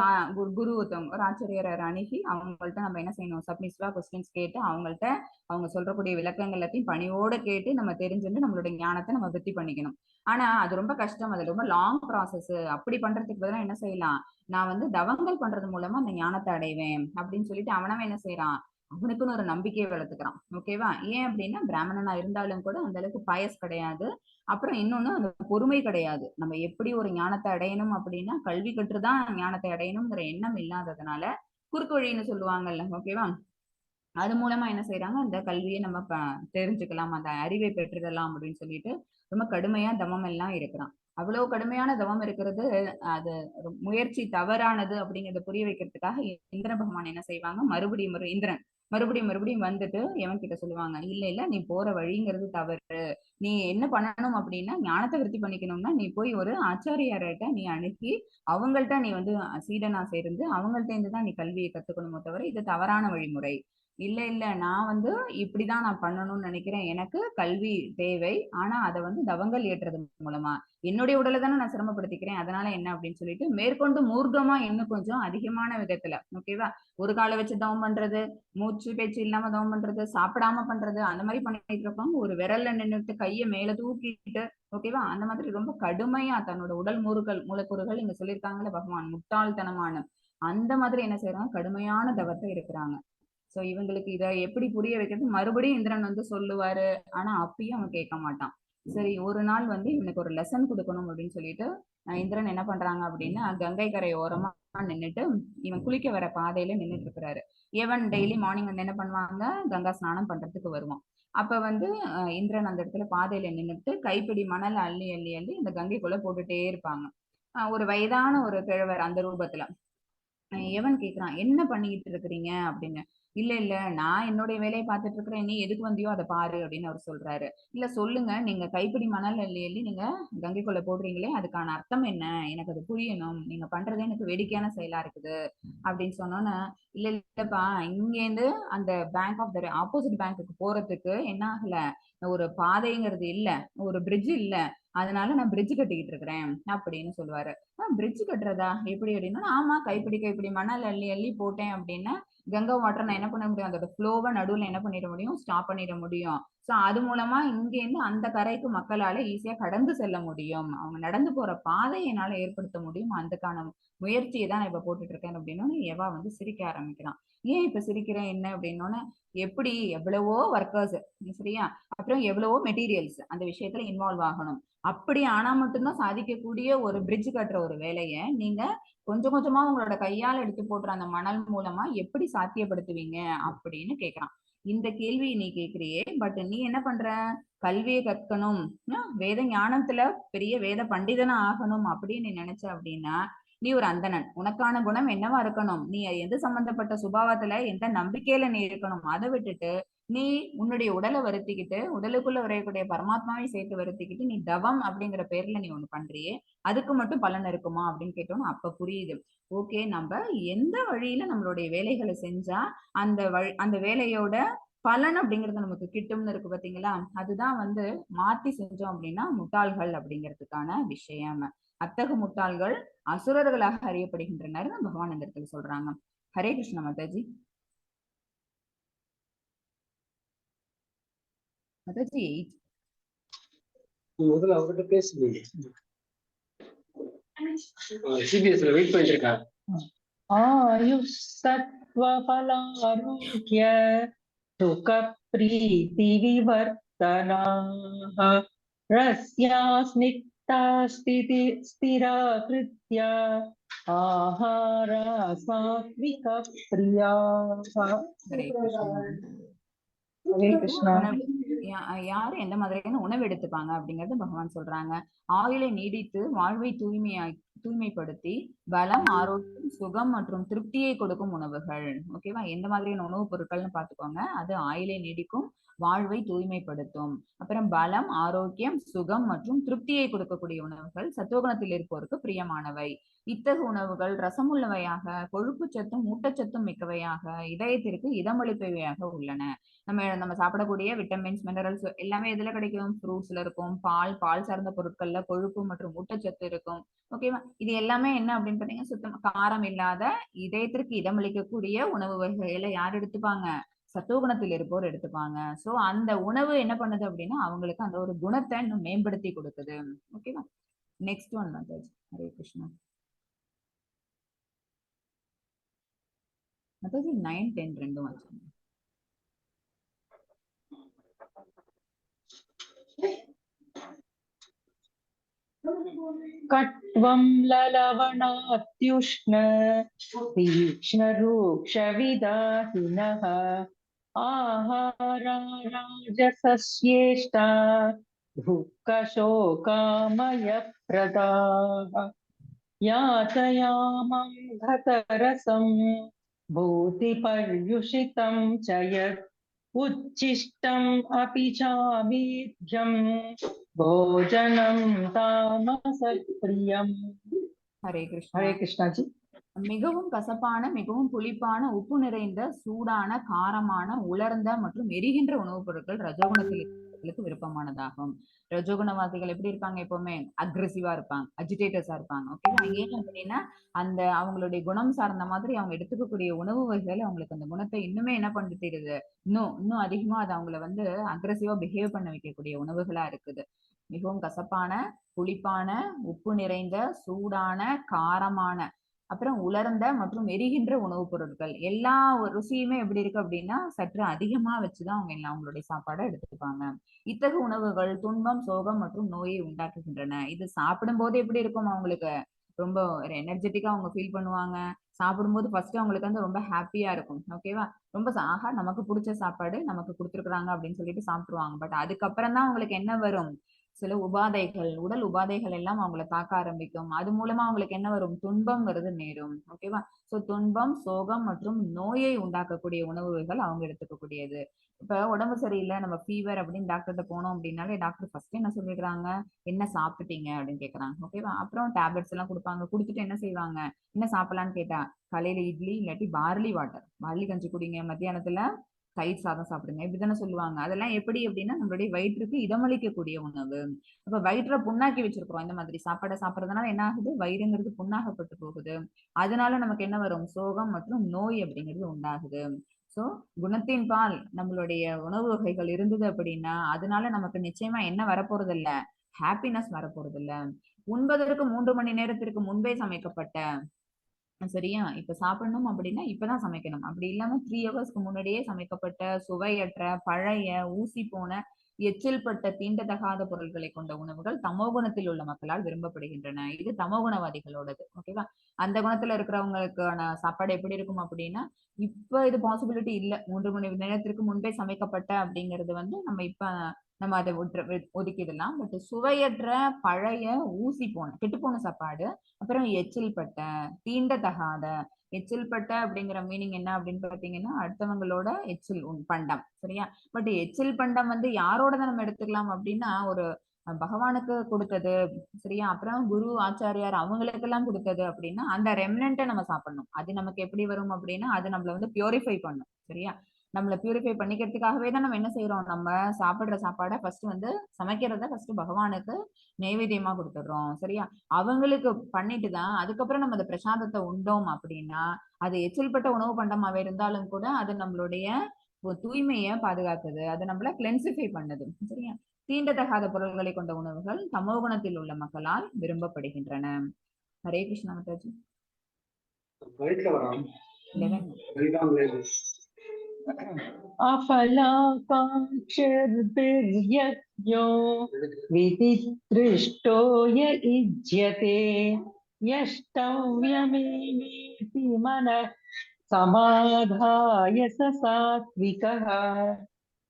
குரு ஒருத்தவங்க, ஒரு ஆச்சரியரை அணுகி அவங்கள்ட்ட நம்ம என்ன செய்யணும், சப்மிசிவா கொஸ்டின்ஸ் கேட்டு அவங்கள்ட்ட அவங்க சொல்றக்கூடிய விளக்கங்கள் எல்லாத்தையும் பணிவோட கேட்டு நம்ம தெரிஞ்சுட்டு நம்மளுடைய ஞானத்தை நம்ம விருத்தி பண்ணிக்கணும். ஆனா அது ரொம்ப கஷ்டம், அது ரொம்ப லாங் ப்ராசஸ். அப்படி பண்றதுக்கு பதிலா என்ன செய்யலாம், நான் வந்து தவங்கள் பண்றது மூலமா அந்த ஞானத்தை அடைவேன் அப்படின்னு சொல்லிட்டு அவனவன் என்ன செய்யறான், அவனுக்குன்னு ஒரு நம்பிக்கையை வளர்த்துக்கிறான். ஓகேவா? ஏன் அப்படின்னா பிராமணனா இருந்தாலும் கூட அந்த அளவுக்கு பயஸ் கிடையாது. அப்புறம் இன்னொன்னு அந்த பொறுமை கிடையாது. நம்ம எப்படி ஒரு ஞானத்தை அடையணும் அப்படின்னா கல்வி கற்றுதான் ஞானத்தை அடையணுங்கிற எண்ணம் இல்லாததுனால குறுக்கு வழின்னு சொல்லுவாங்கல்ல, ஓகேவா? அது மூலமா என்ன செய்யறாங்க, அந்த கல்வியை நம்ம தெரிஞ்சுக்கலாம், அந்த அறிவை பெற்றுடலாம் அப்படின்னு சொல்லிட்டு ரொம்ப கடுமையா தவம் எல்லாம் இருக்கிறான். அவ்வளவு கடுமையான தவம் இருக்கிறது அது முயற்சி தவறானது அப்படிங்கிறத புரிய வைக்கிறதுக்காக இந்திர பகவான் என்ன செய்வாங்க, மறுபடியும் இந்திரன் மறுபடியும் மறுபடியும் வந்துட்டு எவன் கிட்ட சொல்லுவாங்க, இல்ல இல்ல நீ போற வழிங்கிறது தவறு, நீ என்ன பண்ணணும் அப்படின்னா ஞானத்தை விருத்தி பண்ணிக்கணும்னா நீ போய் ஒரு ஆச்சாரியார்கிட்ட நீ அணுகி அவங்கள்ட்ட நீ வந்து சீடனா சேர்ந்து அவங்கள்ட்ட இருந்துதான் நீ கல்வியை கத்துக்கணுமோ தவிர இது தவறான வழிமுறை. இல்ல இல்ல நான் வந்து இப்படிதான் நான் பண்ணணும்னு நினைக்கிறேன், எனக்கு கல்வி தேவை, ஆனா அதை வந்து தவங்கள் ஏற்றுறது மூலமா என்னுடைய உடலை தானே நான் சிரமப்படுத்திக்கிறேன், அதனால என்ன அப்படின்னு சொல்லிட்டு மேற்கொண்டு மூர்க்கமா இன்னும் கொஞ்சம் அதிகமான விதத்துல, ஓகேவா, ஒரு காலை வச்சு தவம் பண்றது, மூச்சு பேச்சு இல்லாம தவம் பண்றது, சாப்பிடாம பண்றது, அந்த மாதிரி பண்ணிட்டு இருப்பாங்க. ஒரு விரல்ல நின்னுட்டு கையை மேல தூக்கிட்டு, ஓகேவா, அந்த மாதிரி ரொம்ப கடுமையா தன்னோட உடல் மூலக்கூறுகள் இங்க சொல்லியிருக்காங்கல்ல பகவான், முட்டாள்தனமான அந்த மாதிரி என்ன செய்யறாங்க, கடுமையான தவத்தை இருக்கிறாங்க. சோ இவங்களுக்கு இதை எப்படி புரிய வைக்கிறது, மறுபடியும் இந்திரன் வந்து சொல்லுவாரு, ஆனா அப்பயும் அவன் கேட்க மாட்டான். சரி ஒரு நாள் வந்து இவனுக்கு ஒரு லெசன் கொடுக்கணும் அப்படின்னு சொல்லிட்டு இந்திரன் என்ன பண்றாங்க அப்படின்னா கங்கை கரை ஓரமா நின்னுட்டு இவன் குளிக்க வர பாதையில நின்னுட்டு இருக்கிறாரு. இவன் டெய்லி மார்னிங் வந்து என்ன பண்ணுவாங்க, கங்கா ஸ்நானம் பண்றதுக்கு வருவான். அப்ப வந்து இந்திரன் அந்த இடத்துல பாதையில நின்னுட்டு கைப்பிடி மணல் அள்ளி அள்ளி அள்ளி இந்த கங்கைக்குள்ள போட்டுட்டே இருப்பாங்க. ஒரு வயதான ஒரு கிழவர் அந்த ரூபத்துல. எவன் கேக்குறான், என்ன பண்ணிக்கிட்டு இருக்கிறீங்க அப்படின்னு. இல்ல இல்ல நான் என்னுடைய வேலையை பார்த்துட்டு இருக்கிறேன், நீ எதுக்கு வந்தியோ அதை பாரு அப்படின்னு அவர் சொல்றாரு. இல்ல சொல்லுங்க, நீங்க கைப்பிடி மணல் அள்ளி அள்ளி நீங்க கங்கைக்குள்ள போடுறீங்களே அதுக்கான அர்த்தம் என்ன, எனக்கு அது புரியணும், நீங்க பண்றதே எனக்கு வேடிக்கையான செயலா இருக்குது அப்படின்னு சொன்னோன்னே, இல்ல இல்லப்பா இங்கேருந்து அந்த பேங்க் ஆஃப் the opposite பேங்க்குக்கு போறதுக்கு என்ன ஆகல, ஒரு பாதைங்கிறது இல்ல, ஒரு பிரிட்ஜ் இல்ல, அதனால நான் பிரிட்ஜ் கட்டிக்கிட்டு இருக்கிறேன் அப்படின்னு சொல்லுவாரு. பிரிட்ஜ் கட்டுறதா எப்படி அப்படின்னா, ஆமா கைப்பிடி கைப்பிடி மணல் அள்ளி அள்ளி போட்டேன் அப்படின்னா கங்கா வாட்டர் நான் என்ன பண்ண முடியும், அதோட ஃப்ளோவை நடுவுல என்ன பண்ணிட முடியும், ஸ்டாப் பண்ணிட முடியும். சோ அது மூலமா இங்க இருந்து அந்த கரைக்கு மக்களால ஈஸியா கடந்து செல்ல முடியும், அவங்க நடந்து போற பாதையை என்னால ஏற்படுத்த முடியும், அதுக்கான முயற்சியை தான் நான் இப்ப போட்டுட்டு இருக்கேன் அப்படின்னு எவா வந்து சிரிக்க ஆரம்பிக்கிறான். ஏன் இப்ப சிரிக்கிறேன் என்ன அப்படின்னோன்னு, எப்படி எவ்வளவோ ஒர்க்கர்ஸ் சரியா, அப்புறம் எவ்வளவோ மெட்டீரியல்ஸ் அந்த விஷயத்துல இன்வால்வ் ஆகணும், அப்படி ஆனா மட்டும்தான் சாதிக்கக்கூடிய ஒரு பிரிட்ஜ் கட்டுற ஒரு வேலையை நீங்க கொஞ்சம் கொஞ்சமா உங்களோட கையால எடுத்து போடுற அந்த மணல் மூலமா எப்படி சாத்தியப்படுத்துவீங்க அப்படின்னு கேக்குறான். இந்த கேள்வியை நீ கேக்குறியே, பட் நீ என்ன பண்ற, கல்வியை கற்கணும், வேத ஞானத்துல பெரிய வேத பண்டிதனா ஆகணும் அப்படின்னு நீ நினைச்ச அப்படின்னா நீ ஒரு அந்தணன், உனக்கான குணம் என்னவா இருக்கணும், நீ எந்த சம்பந்தப்பட்ட சுபாவத்துல எந்த நம்பிக்கையில நீ இருக்கணும், அதை விட்டுட்டு நீ உன்னுடைய உடலை வருத்திக்கிட்டு உடலுக்குள்ள வரையக்கூடிய பரமாத்மாவை சேர்த்து வருத்திக்கிட்டு நீ தவம் அப்படிங்கிற பேர்ல நீ ஒண்ணு பண்றியே, அதுக்கு மட்டும் பலன் இருக்குமா அப்படின்னு கேட்டோம்னா அப்ப புரியுது. ஓகே, நம்ம எந்த வழியில நம்மளுடைய வேலைகளை செஞ்சா அந்த அந்த வேலையோட பலன் அப்படிங்கிறது நமக்கு கிட்டும்னு இருக்கு பாத்தீங்களா, அதுதான் வந்து மாத்தி செஞ்சோம் அப்படின்னா முட்டாள்கள் அப்படிங்கிறதுக்கான விஷயம். அத்தகு முட்டாள்கள் அசுரர்களாக அறியப்படுகின்றனர் பகவான் இந்த இடத்துல சொல்றாங்க. ஹரே கிருஷ்ண மாதாஜி. மாதாஜி முதல்ல அவர்கிட்ட பேசுங்க, சிபிஎஸ்ல வெயிட் பண்ணிட்டு இருக்காங்க. ஆயு சத்வ பலாரோக்ய சுக பிரீதி விவர்த்தனாஹ ரஸ்யா ஸ்னிக்தா ஸ்திதி ஸ்திரா கிருத்யா ஆஹாரா சாத்விக பிரியாஹ. ஹரே கிருஷ்ணா. ஹரே கிருஷ்ணா. யாரு எந்த மாதிரியான உணவு எடுத்துப்பாங்க அப்படிங்கறது பகவான் சொல்றாங்க. ஆயுளை நீடித்து வாழ்வை தூய்மைப்படுத்தி பலம், ஆரோக்கியம், சுகம் மற்றும் திருப்தியை கொடுக்கும் உணவுகள். ஓகேவா? எந்த மாதிரியான உணவுப் பொருட்கள்னு பாத்துக்கோங்க. அது ஆயுளை நீடிக்கும், வாழ்வை தூய்மைப்படுத்தும். அப்புறம் பலம், ஆரோக்கியம், சுகம் மற்றும் திருப்தியை கொடுக்கக்கூடிய உணவுகள் சத்துவகுணத்தில் இருப்போருக்கு பிரியமானவை. இத்தகு உணவுகள் ரசமுள்ளவையாக, கொழுப்பு சத்தும் ஊட்டச்சத்தும் மிக்கவையாக, இதயத்திற்கு இதமளிப்பவையாக உள்ளன. நம்ம நம்ம சாப்பிடக்கூடிய விட்டமின்ஸ், மினரல்ஸ் எல்லாமே எதுல கிடைக்கும்? ஃப்ரூட்ஸ்ல இருக்கும், பால், பால் சார்ந்த பொருட்கள்ல கொழுப்பு மற்றும் ஊட்டச்சத்து இருக்கும். ஓகேவா? இது எல்லாமே என்ன அப்படின்னு பாத்தீங்கன்னா, சுத்தம் காரம் இல்லாத இதயத்திற்கு இதமளிக்கக்கூடிய உணவு வகைகளை யார் எடுத்துப்பாங்க? சத்துவகுணத்தில் இருப்போர் எடுத்துப்பாங்க. சோ அந்த உணவு என்ன பண்ணுது அப்படின்னா, அவங்களுக்கு அந்த ஒரு குணத்தை இன்னும் மேம்படுத்தி கொடுக்குது. ஓகேவா? நெக்ஸ்ட் ஒன் மாதாஜி. ஹரே கிருஷ்ணா. மாதாஜி, 9, 10 ரெண்டும் வச்சுருங்க. कट्वं ललवणात्युष्ण तीक्ष्णरूक्षविदाहिनः आहारा राजसस्येष्टा दुःखशोकामयप्रदाः यातयामं गतरसं भूतिपर्युषितं च यत् उच्छिष्टम् अपि चामेध्यं भोजनं तामसप्रियम्. ஹரே கிருஷ்ணா. ஹரே கிருஷ்ணா ஜி. மிகவும் கசப்பான, மிகவும் புளிப்பான, உப்பு நிறைந்த, சூடான, காரமான, உலர்ந்த மற்றும் எரிகின்ற உணவுப் பொருட்கள் ரஜோகுணத்தில் இருக்கிறவர்களுக்கு விருப்பமானதாகும். ரஜோகுணவாசிகள் எப்படி இருப்பாங்க? எப்பவுமே அக்ரெசிவா இருப்பாங்க, அஜிடேட்டர்ஸா இருப்பாங்க. ஓகேவா? ஏன் அப்படின்னா அந்த அவங்களுடைய குணம் சார்ந்த மாதிரி அவங்க எடுத்துக்கக்கூடிய உணவு வகைகள் அவங்களுக்கு அந்த குணத்தை இன்னுமே என்ன பண்ணிட்டு இன்னும் இன்னும் அதிகமா அது அவங்கள வந்து அக்ரெசிவா பிஹேவ் பண்ண வைக்கக்கூடிய உணவுகளா இருக்குது. மிகவும் கசப்பான, புளிப்பான, உப்பு நிறைந்த, சூடான, காரமான, அப்புறம் உலர்ந்த மற்றும் எரிகின்ற உணவுப் பொருட்கள் எல்லா ருசியுமே எப்படி இருக்கு அப்படின்னா சற்று அதிகமா வச்சுதான் அவங்க எல்லாம் அவங்களுடைய சாப்பாடை எடுத்துப்பாங்க. இத்தகு உணவுகள் துன்பம், சோகம் மற்றும் நோயை உண்டாக்குகின்றன. இது சாப்பிடும் போது எப்படி இருக்கும்? அவங்களுக்கு ரொம்ப எனர்ஜெட்டிக்கா அவங்க ஃபீல் பண்ணுவாங்க. சாப்பிடும்போது ஃபர்ஸ்ட் அவங்களுக்கு வந்து ரொம்ப ஹாப்பியா இருக்கும். ஓகேவா? ரொம்ப ஆஹா நமக்கு பிடிச்ச சாப்பாடு நமக்கு கொடுத்துருக்குறாங்க அப்படின்னு சொல்லிட்டு சாப்பிடுவாங்க. பட் அதுக்கப்புறம் தான் அவங்களுக்கு என்ன வரும்? சில உபாதைகள், உடல் உபாதைகள் எல்லாம் அவங்கள தாக்க ஆரம்பிக்கும். அது மூலமா அவங்களுக்கு என்ன வரும்? துன்பம் வருது நேரும். ஓகேவா? சோ துன்பம், சோகம் மற்றும் நோயை உண்டாக்கக்கூடிய உணவுகள் அவங்க எடுத்துக்கக்கூடியது. இப்ப உடம்பு சரியில்லை, நம்ம ஃபீவர் அப்படின்னு டாக்டர்கிட்ட போனோம் அப்படின்னாலே டாக்டர் ஃபர்ஸ்ட் என்ன சொல்லிடுறாங்க? என்ன சாப்பிட்டீங்க அப்படின்னு கேக்குறாங்க. ஓகேவா? அப்புறம் டேப்லெட்ஸ் எல்லாம் கொடுப்பாங்க. கொடுத்துட்டு என்ன செய்வாங்க? என்ன சாப்பிடலான்னு கேட்டா காலையில இட்லி இல்லாட்டி பார்லி வாட்டர், பார்லி கஞ்சி குடிங்க, மத்தியானத்துல தயிர் சாதம் சாப்பிடுங்க, இப்படித்தானே சொல்லுவாங்க. அதெல்லாம் எப்படி அப்படின்னா நம்மளுடைய வயிற்றுக்கு இதமளிக்கக்கூடிய உணவு. அப்ப வயிற்றை புண்ணாக்கி வச்சிருக்கிறோம். இந்த மாதிரி சாப்பாடை சாப்பிடறதுனால என்ன ஆகுது? வயிறுங்கிறது புண்ணாகப்பட்டு போகுது. அதனால நமக்கு என்ன வரும்? சோகம் மற்றும் நோய் அப்படிங்கிறது உண்டாகுது. சோ குணத்தின் பால் நம்மளுடைய உணவு வகைகள் இருந்தது அப்படின்னா அதனால நமக்கு நிச்சயமா என்ன வரப்போறது இல்ல? ஹாப்பினஸ் வரப்போறது இல்ல. உண்பதற்கு 3 மணி நேரத்திற்கு முன்பே சமைக்கப்பட்ட, சரியா? இப்ப சாப்பிடணும் அப்படின்னா இப்பதான் சமைக்கணும். அப்படி இல்லாம 3 ஹவர்ஸ்க்கு முன்னாடியே சமைக்கப்பட்ட சுவையற்ற, பழைய, ஊசி போன, எச்சில் பட்ட, தீண்டத்தகாத பொருட்களை கொண்ட உணவுகள் தமோகுணத்தில் உள்ள மக்களால் விரும்பப்படுகின்றன. இது தமோகுணவாதிகளோடது. ஓகேவா? அந்த குணத்துல இருக்கிறவங்களுக்கான சாப்பாடு எப்படி இருக்கும் அப்படின்னா, இப்ப இது பாசிபிலிட்டி இல்ல. 3 மணி நேரத்திற்கு முன்பே சமைக்கப்பட்ட அப்படிங்கிறது வந்து நம்ம இப்ப நம்ம அதை ஒதுக்கிடலாம். பட் சுவையற்ற, பழைய, ஊசி போன, கெட்டுப்போன சாப்பாடு, அப்புறம் எச்சில் பட்ட, தீண்டத்தகாத. எச்சில் பட்ட அப்படிங்கிற மீனிங் என்ன அப்படின்னு பாத்தீங்கன்னா அடுத்தவங்களோட எச்சில் பண்டம். சரியா? பட் எச்சில் பண்டம் வந்து யாரோட நம்ம எடுத்துக்கலாம் அப்படின்னா ஒரு பகவானுக்கு கொடுத்தது, சரியா? அப்புறம் குரு, ஆச்சாரியார் அவங்களுக்கெல்லாம் கொடுத்தது அப்படின்னா அந்த ரெம்னன்ட்டை நம்ம சாப்பிடணும். அது நமக்கு எப்படி வரும் அப்படின்னா அது நம்மள வந்து பியூரிஃபை பண்ணும். சரியா? நம்மளை பியூரிஃபை பண்ணிக்கிறதுக்காகவே தான் நம்ம என்ன செய்யறோம்? நம்ம சாப்பிடுற சாப்பாடை ஃபர்ஸ்ட் வந்து சமைக்கிறத ஃபர்ஸ்ட் பகவானுக்கு நைவேத்தியமா கொடுத்துடுறோம். சரியா? அவங்களுக்கு பண்ணிட்டு தான் அதுக்கப்புறம் நம்ம அந்த பிரசாதத்தை உண்டோம் அப்படின்னா அது எச்சில் பட்ட உணவு பண்டமாவே இருந்தாலும் கூட அது நம்மளுடைய தூய்மையை பாதுகாக்குது. அது நம்மள கிளென்சிஃபை பண்ணுது. சரியா? தீண்டத்தகாத பொருள்களை கொண்ட உணவுகள் தமோகுணத்தில் உள்ள மக்களால் விரும்பப்படுகின்றன. ஹரே கிருஷ்ணா மாதாஜி. 11. अफलाकाङ्क्षिर्भिर्यज्ञो विधिदृष्टो य इज्यते यष्टव्यमेवेति मनः समाधाय स सात्विकः.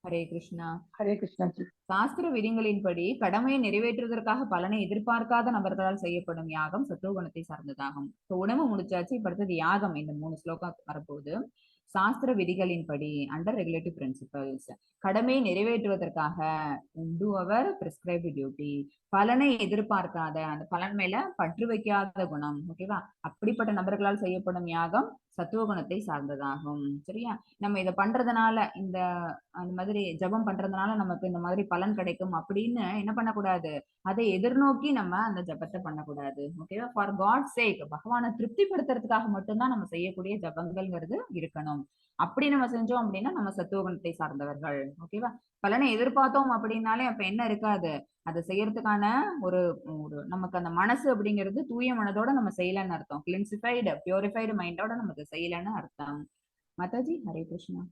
ஹரே கிருஷ்ணா. ஹரே கிருஷ்ணா ஜி. சாஸ்திர விதிகளின்படி கடமையை நிறைவேற்றுவதற்காக பலனை எதிர்பார்க்காத நபர்களால் செய்யப்படும் யாகம் சத்துவகுணத்தை சார்ந்ததாகும். இப்போ உணவு முடிச்சாச்சு, இப்ப அடுத்தது யாகம். இந்த 3 ஸ்லோகம் வரப்போகுது. சாஸ்திர விதிகளின்படி அண்டர் ரெகுலேட்டிவ் பிரின்சிபல்ஸ் கடமையை நிறைவேற்றுவதற்காக டூ அவர் பிரிஸ்கிரைப்டு டியூட்டி, பலனை எதிர்பார்க்காத, அந்த பலன் மேல பற்று வைக்காத குணம். ஓகேவா? அப்படிப்பட்ட நபர்களால் செய்யப்படும் யாகம் சத்துவகுணத்தை சார்ந்ததாகும். சரியா? நம்ம இதை பண்றதுனால, இந்த அந்த மாதிரி ஜபம் பண்றதுனால நமக்கு இந்த மாதிரி பலன் கிடைக்கும் அப்படின்னு என்ன பண்ணக்கூடாது, அதை எதிர்நோக்கி நம்ம அந்த ஜபத்தை பண்ணக்கூடாது. ஓகேவா? ஃபார் காட் சேக், பகவானை திருப்திப்படுத்துறதுக்காக மட்டும்தான் நம்ம செய்யக்கூடிய ஜபங்கள்ங்கிறது இருக்கணும். அப்படி நம்ம செஞ்சோம் அப்படின்னா நம்ம சத்துவகுணத்தை சார்ந்தவர்கள். ஓகேவா? பலனை எதிர்பார்த்தோம் அப்படின்னாலே அப்ப என்ன இருக்காது, அதை செய்யறதுக்கான ஒரு ஒரு நமக்கு அந்த மனசு அப்படிங்கிறது தூய மனதோட நம்ம செய்யலன்னு அர்த்தம். கிளின்சிஃபைடு பியூரிஃபைடு மைண்டோட நமக்கு செய்யலன்னு அர்த்தம். மாதாஜி ஹரே கிருஷ்ணா.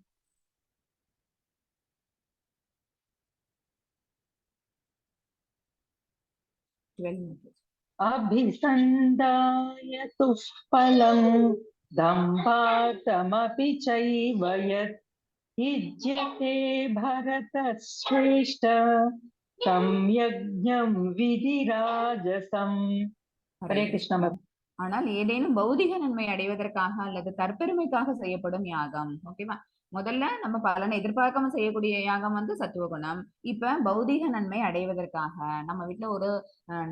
12 மாதாஜி. அபிசந்தாய துஷ்பலம் दम्भातमपि चैव यत् युज्यते भरतश्रेष्ठ तं यज्ञं विधिराजसम्. ஹரே ஹரே கிருஷ்ணா. ஆனால் ஏதேனும் பௌதிக நன்மை அடைவதற்காக அல்லது தற்பெருமைக்காக செய்யப்படும் யாகம். ஓகேவா? முதல்ல நம்ம பலனை எதிர்பார்க்காம செய்யக்கூடிய யாகம் வந்து சத்துவகுணம். இப்ப பௌதிக நன்மை அடைவதற்காக நம்ம வீட்டுல ஒரு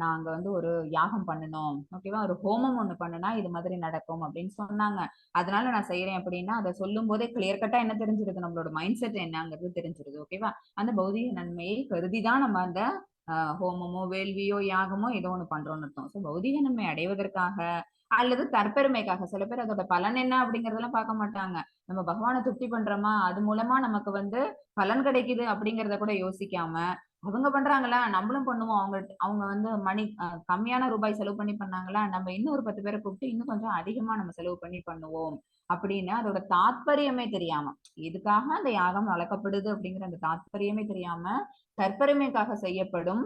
நாங்க வந்து ஒரு யாகம் பண்ணணும், ஓகேவா, ஒரு ஹோமம் ஒண்ணு பண்ணுனா இது மாதிரி நடக்கும் அப்படின்னு சொன்னாங்க, அதனால நான் செய்யறேன் அப்படின்னா அதை சொல்லும் போதே கிளியர் கட்டா என்ன தெரிஞ்சிருக்கு, நம்மளோட மைண்ட் செட் என்னங்கிறது தெரிஞ்சிருது. ஓகேவா? அந்த பௌதிக நன்மையை கருதிதான் நம்ம அந்த ஹோமமோ வேள்வியோ யாகமோ ஏதோ ஒண்ணு பண்றோம்னு அர்த்தம். ஸோ பௌதிக நன்மை அடைவதற்காக அல்லது தற்பெருமைக்காக. சில பேர் அதோட பலன் என்ன அப்படிங்கறதெல்லாம் பார்க்க மாட்டாங்க. நம்ம பகவானை திருப்தி பண்றோமா, அது மூலமா நமக்கு வந்து பலன் கிடைக்குது அப்படிங்கறத கூட யோசிக்காம அவங்க பண்றாங்களா நம்மளும் பண்ணுவோம், அவங்க அவங்க வந்து மணி கம்மியான ரூபாய் செலவு பண்ணி பண்ணாங்களா நம்ம இன்னும் ஒரு 10 பேரை கூப்பிட்டு இன்னும் கொஞ்சம் அதிகமா நம்ம செலவு பண்ணி பண்ணுவோம் அப்படின்னு அதோட தாத்பரியமே தெரியாம, எதுக்காக அந்த யாகம் வளர்க்கப்படுது அப்படிங்கிற அந்த தாத்பரியமே தெரியாம தற்பெருமைக்காக செய்யப்படும்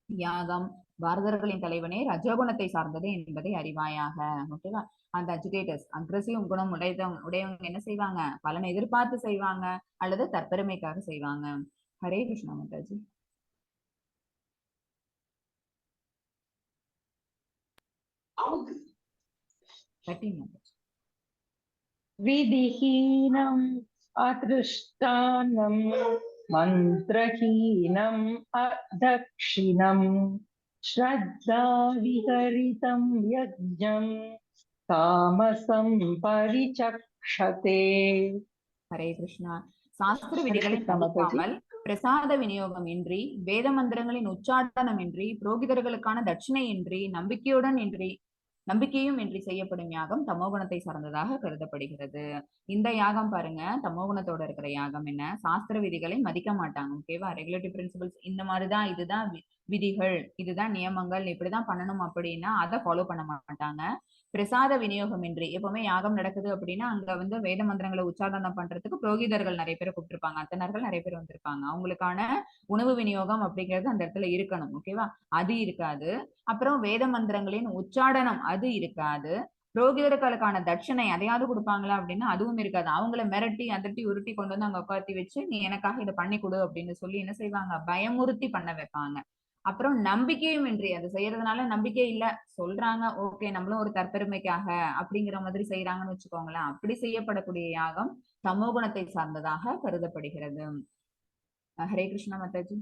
யாகம் பாரதர்களின் தலைவனே ரஜோகுணத்தை சார்ந்தது என்பதை அறிவாயாக. ஓகேவா? அந்த அஜிடேட்டர்ஸ் அக்ரஸிவ் குணம் உடையவங்க என்ன செய்வாங்க, பலனை எதிர்பார்த்து செய்வாங்க அல்லது தற்பெருமைக்காக செய்வாங்க. ஹரே கிருஷ்ணா மாதாஜி. 13 மாதாஜி. விதிஹீனம் அதிருஷ்டானம் மந்திரஹீனம் அதக்ஷிணம் ஸ்ரத்தா விஹரிதம் யஜ்ஞம் தாமசம் பரிசக்ஷதே. ஹரே கிருஷ்ணா. சாஸ்திர ஹரே விதிகளை கிருஷ்ணா மாதாஜி. மதிக்காமல், பிரசாத விநியோகம் இன்றி, வேத மந்திரங்களின் உச்சாடனம் இன்றி, புரோகிதர்களுக்கான தட்சிணை இன்றி, நம்பிக்கையுடன் இன்றி நம்பிக்கையும் இன்றி செய்யப்படும் யாகம் தமோகுணத்தை சார்ந்ததாக கருதப்படுகிறது. இந்த யாகம் பாருங்க, தமோகுணத்தோட இருக்கிற யாகம் என்ன, சாஸ்திர விதிகளை மதிக்க மாட்டாங்க. ஓகேவா? ரெகுலேட்டிவ் பிரின்சிபல்ஸ் இந்த மாதிரிதான், இதுதான் விதிகள், இதுதான் நியமங்கள், இப்படிதான் பண்ணணும் அப்படின்னா அதை ஃபாலோ பண்ண மாட்டாங்க. பிரசாத விநியோகம் இன்றி, எப்பவுமே யாகம் நடக்குது அப்படின்னா அங்க வந்து வேத மந்திரங்களை உச்சாரணம் பண்றதுக்கு புரோகிதர்கள் நிறைய பேர் கூப்பிட்டுருப்பாங்க, அத்தனர்கள் நிறைய பேர் வந்திருப்பாங்க, அவங்களுக்கான உணவு விநியோகம் அப்படிங்கிறது அந்த இடத்துல இருக்கணும். ஓகேவா? அது இருக்காது. அப்புறம் வேத மந்திரங்களின் உச்சாடனம் அது இருக்காது. புரோகிதர்களுக்கான தட்சணை அதையாவது கொடுப்பாங்களா அப்படின்னா அதுவும் இருக்காது. அவங்கள மிரட்டி அதட்டி உருட்டி கொண்டு வந்து அங்க உட்காத்தி வச்சு நீ எனக்காக இதை பண்ணி கொடு அப்படின்னு சொல்லி என்ன செய்வாங்க, பயமுறுத்தி பண்ண வைப்பாங்க. அப்புறம் நம்பிக்கையும் இன்றி, அதை செய்யறதுனால நம்பிக்கை இல்ல சொல்றாங்க, ஓகே நம்மளும் ஒரு தற்பெருமைக்காக அப்படிங்கிற மாதிரி செய்யறாங்கன்னு வச்சுக்கோங்களேன். அப்படி செய்யப்படக்கூடிய யாகம் தமோகுணத்தை சார்ந்ததாக கருதப்படுகிறது. ஹரே கிருஷ்ணா மாதாஜி.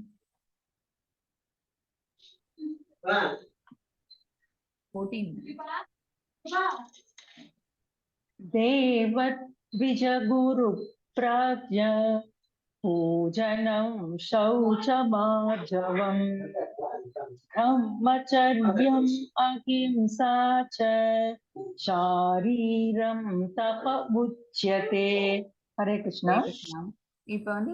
14. தேவத்விஜகுரு பிராஜ்ய பூஜனம் சௌச்சமார்ஜவம் பிரம்மச்சர்யம் அஹிம்சா ச சாரீரம் தப உச்யதே. ஹரே கிருஷ்ணா. ஹரே கிருஷ்ணா. இப்ப வந்து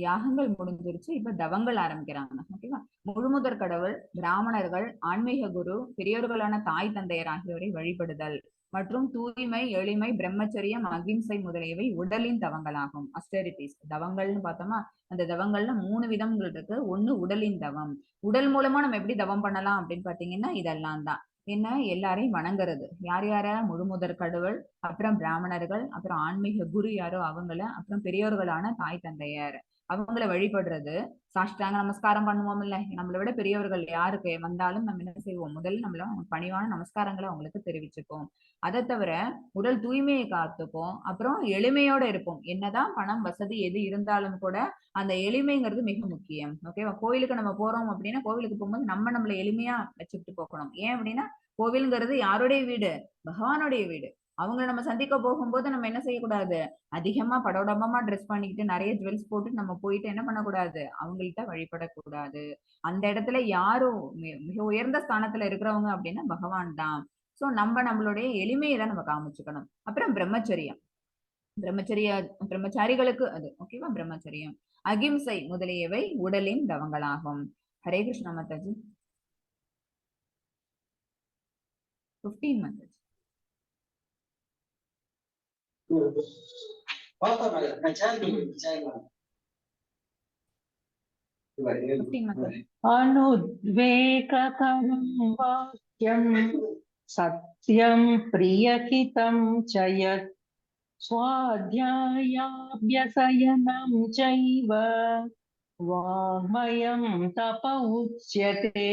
யாகங்கள் முடிஞ்சிருச்சு, இப்ப தவங்கள் ஆரம்பிக்கிறாங்க. ஓகேவா? முழுமுதற் கடவுள், பிராமணர்கள், ஆன்மீக குரு, பெரியோர்களான தாய் தந்தையர் ஆகியோரை வழிபடுதல் மற்றும் தூய்மை, எளிமை, பிரம்மச்சரியம், அகிம்சை முதலியவை உடலின் தவங்களாகும். அஸ்டரிட்டிஸ் தவங்கள்னு பார்த்தோமா, அந்த தவங்கள்ல 3 விதங்கள் இருக்கு. ஒண்ணு உடலின் தவம். உடல் மூலமா நம்ம எப்படி தவம் பண்ணலாம் அப்படின்னு பாத்தீங்கன்னா இதெல்லாம் தான். என்ன, எல்லாரையும் வணங்குறது. யார் யார? முழுமுதற் கடவுள், அப்புறம் பிராமணர்கள், அப்புறம் ஆன்மீக குரு யாரோ அவங்கள, அப்புறம் பெரியோர்களான தாய் தந்தையர், அவங்கள வழிபடுறது. சாஷ்டாங்க நமஸ்காரம் பண்ணுவோம் இல்ல, நம்மளை விட பெரியவர்கள் யாருக்கு வந்தாலும் நம்ம என்ன செய்வோம், முதல்ல நம்மள பணிவான நமஸ்காரங்களை அவங்களுக்கு தெரிவிச்சுப்போம். அதை தவிர உடல் தூய்மையை காத்துப்போம். அப்புறம் எளிமையோட இருப்போம். என்னதான் பணம் வசதி எது இருந்தாலும் கூட அந்த எளிமைங்கிறது மிக முக்கியம். ஓகேவா? கோயிலுக்கு நம்ம போறோம் அப்படின்னா கோவிலுக்கு போகும்போது நம்ம நம்மளை எளிமையா வச்சுக்கிட்டு போகணும். ஏன் அப்படின்னா கோவிலுங்கிறது யாருடைய வீடு? பகவானுடைய வீடு. அவங்கள நம்ம சந்திக்க போகும்போது நம்ம என்ன செய்யக்கூடாது, அதிகமா படோடம்பமா ட்ரெஸ் பண்ணிக்கிட்டு நிறைய ஜுவல்ஸ் போட்டு நம்ம போயிட்டு என்ன பண்ணக்கூடாது, அவங்கள்ட்ட வழிபடக்கூடாது. அந்த இடத்துல யாரும் மிக உயர்ந்த ஸ்தானத்துல இருக்கிறவங்க அப்படின்னா பகவான் தான். சோ நம்ம நம்மளுடைய எளிமையை தான் நம்ம காமிச்சுக்கணும். அப்புறம் பிரம்மச்சரியம், பிரம்மச்சாரிகளுக்கு அது ஓகேவா. பிரம்மச்சரியம், அகிம்சை முதலியவை உடலின் தவங்களாகும். ஹரே கிருஷ்ணா மாதாஜி. 15 மாதாஜி. अनुद्वेगकरं वाक्यं सत्यं प्रियहितं च यत् स्वाध्यायाभ्यसयनं चैव वाङ्मयं तप उच्यते.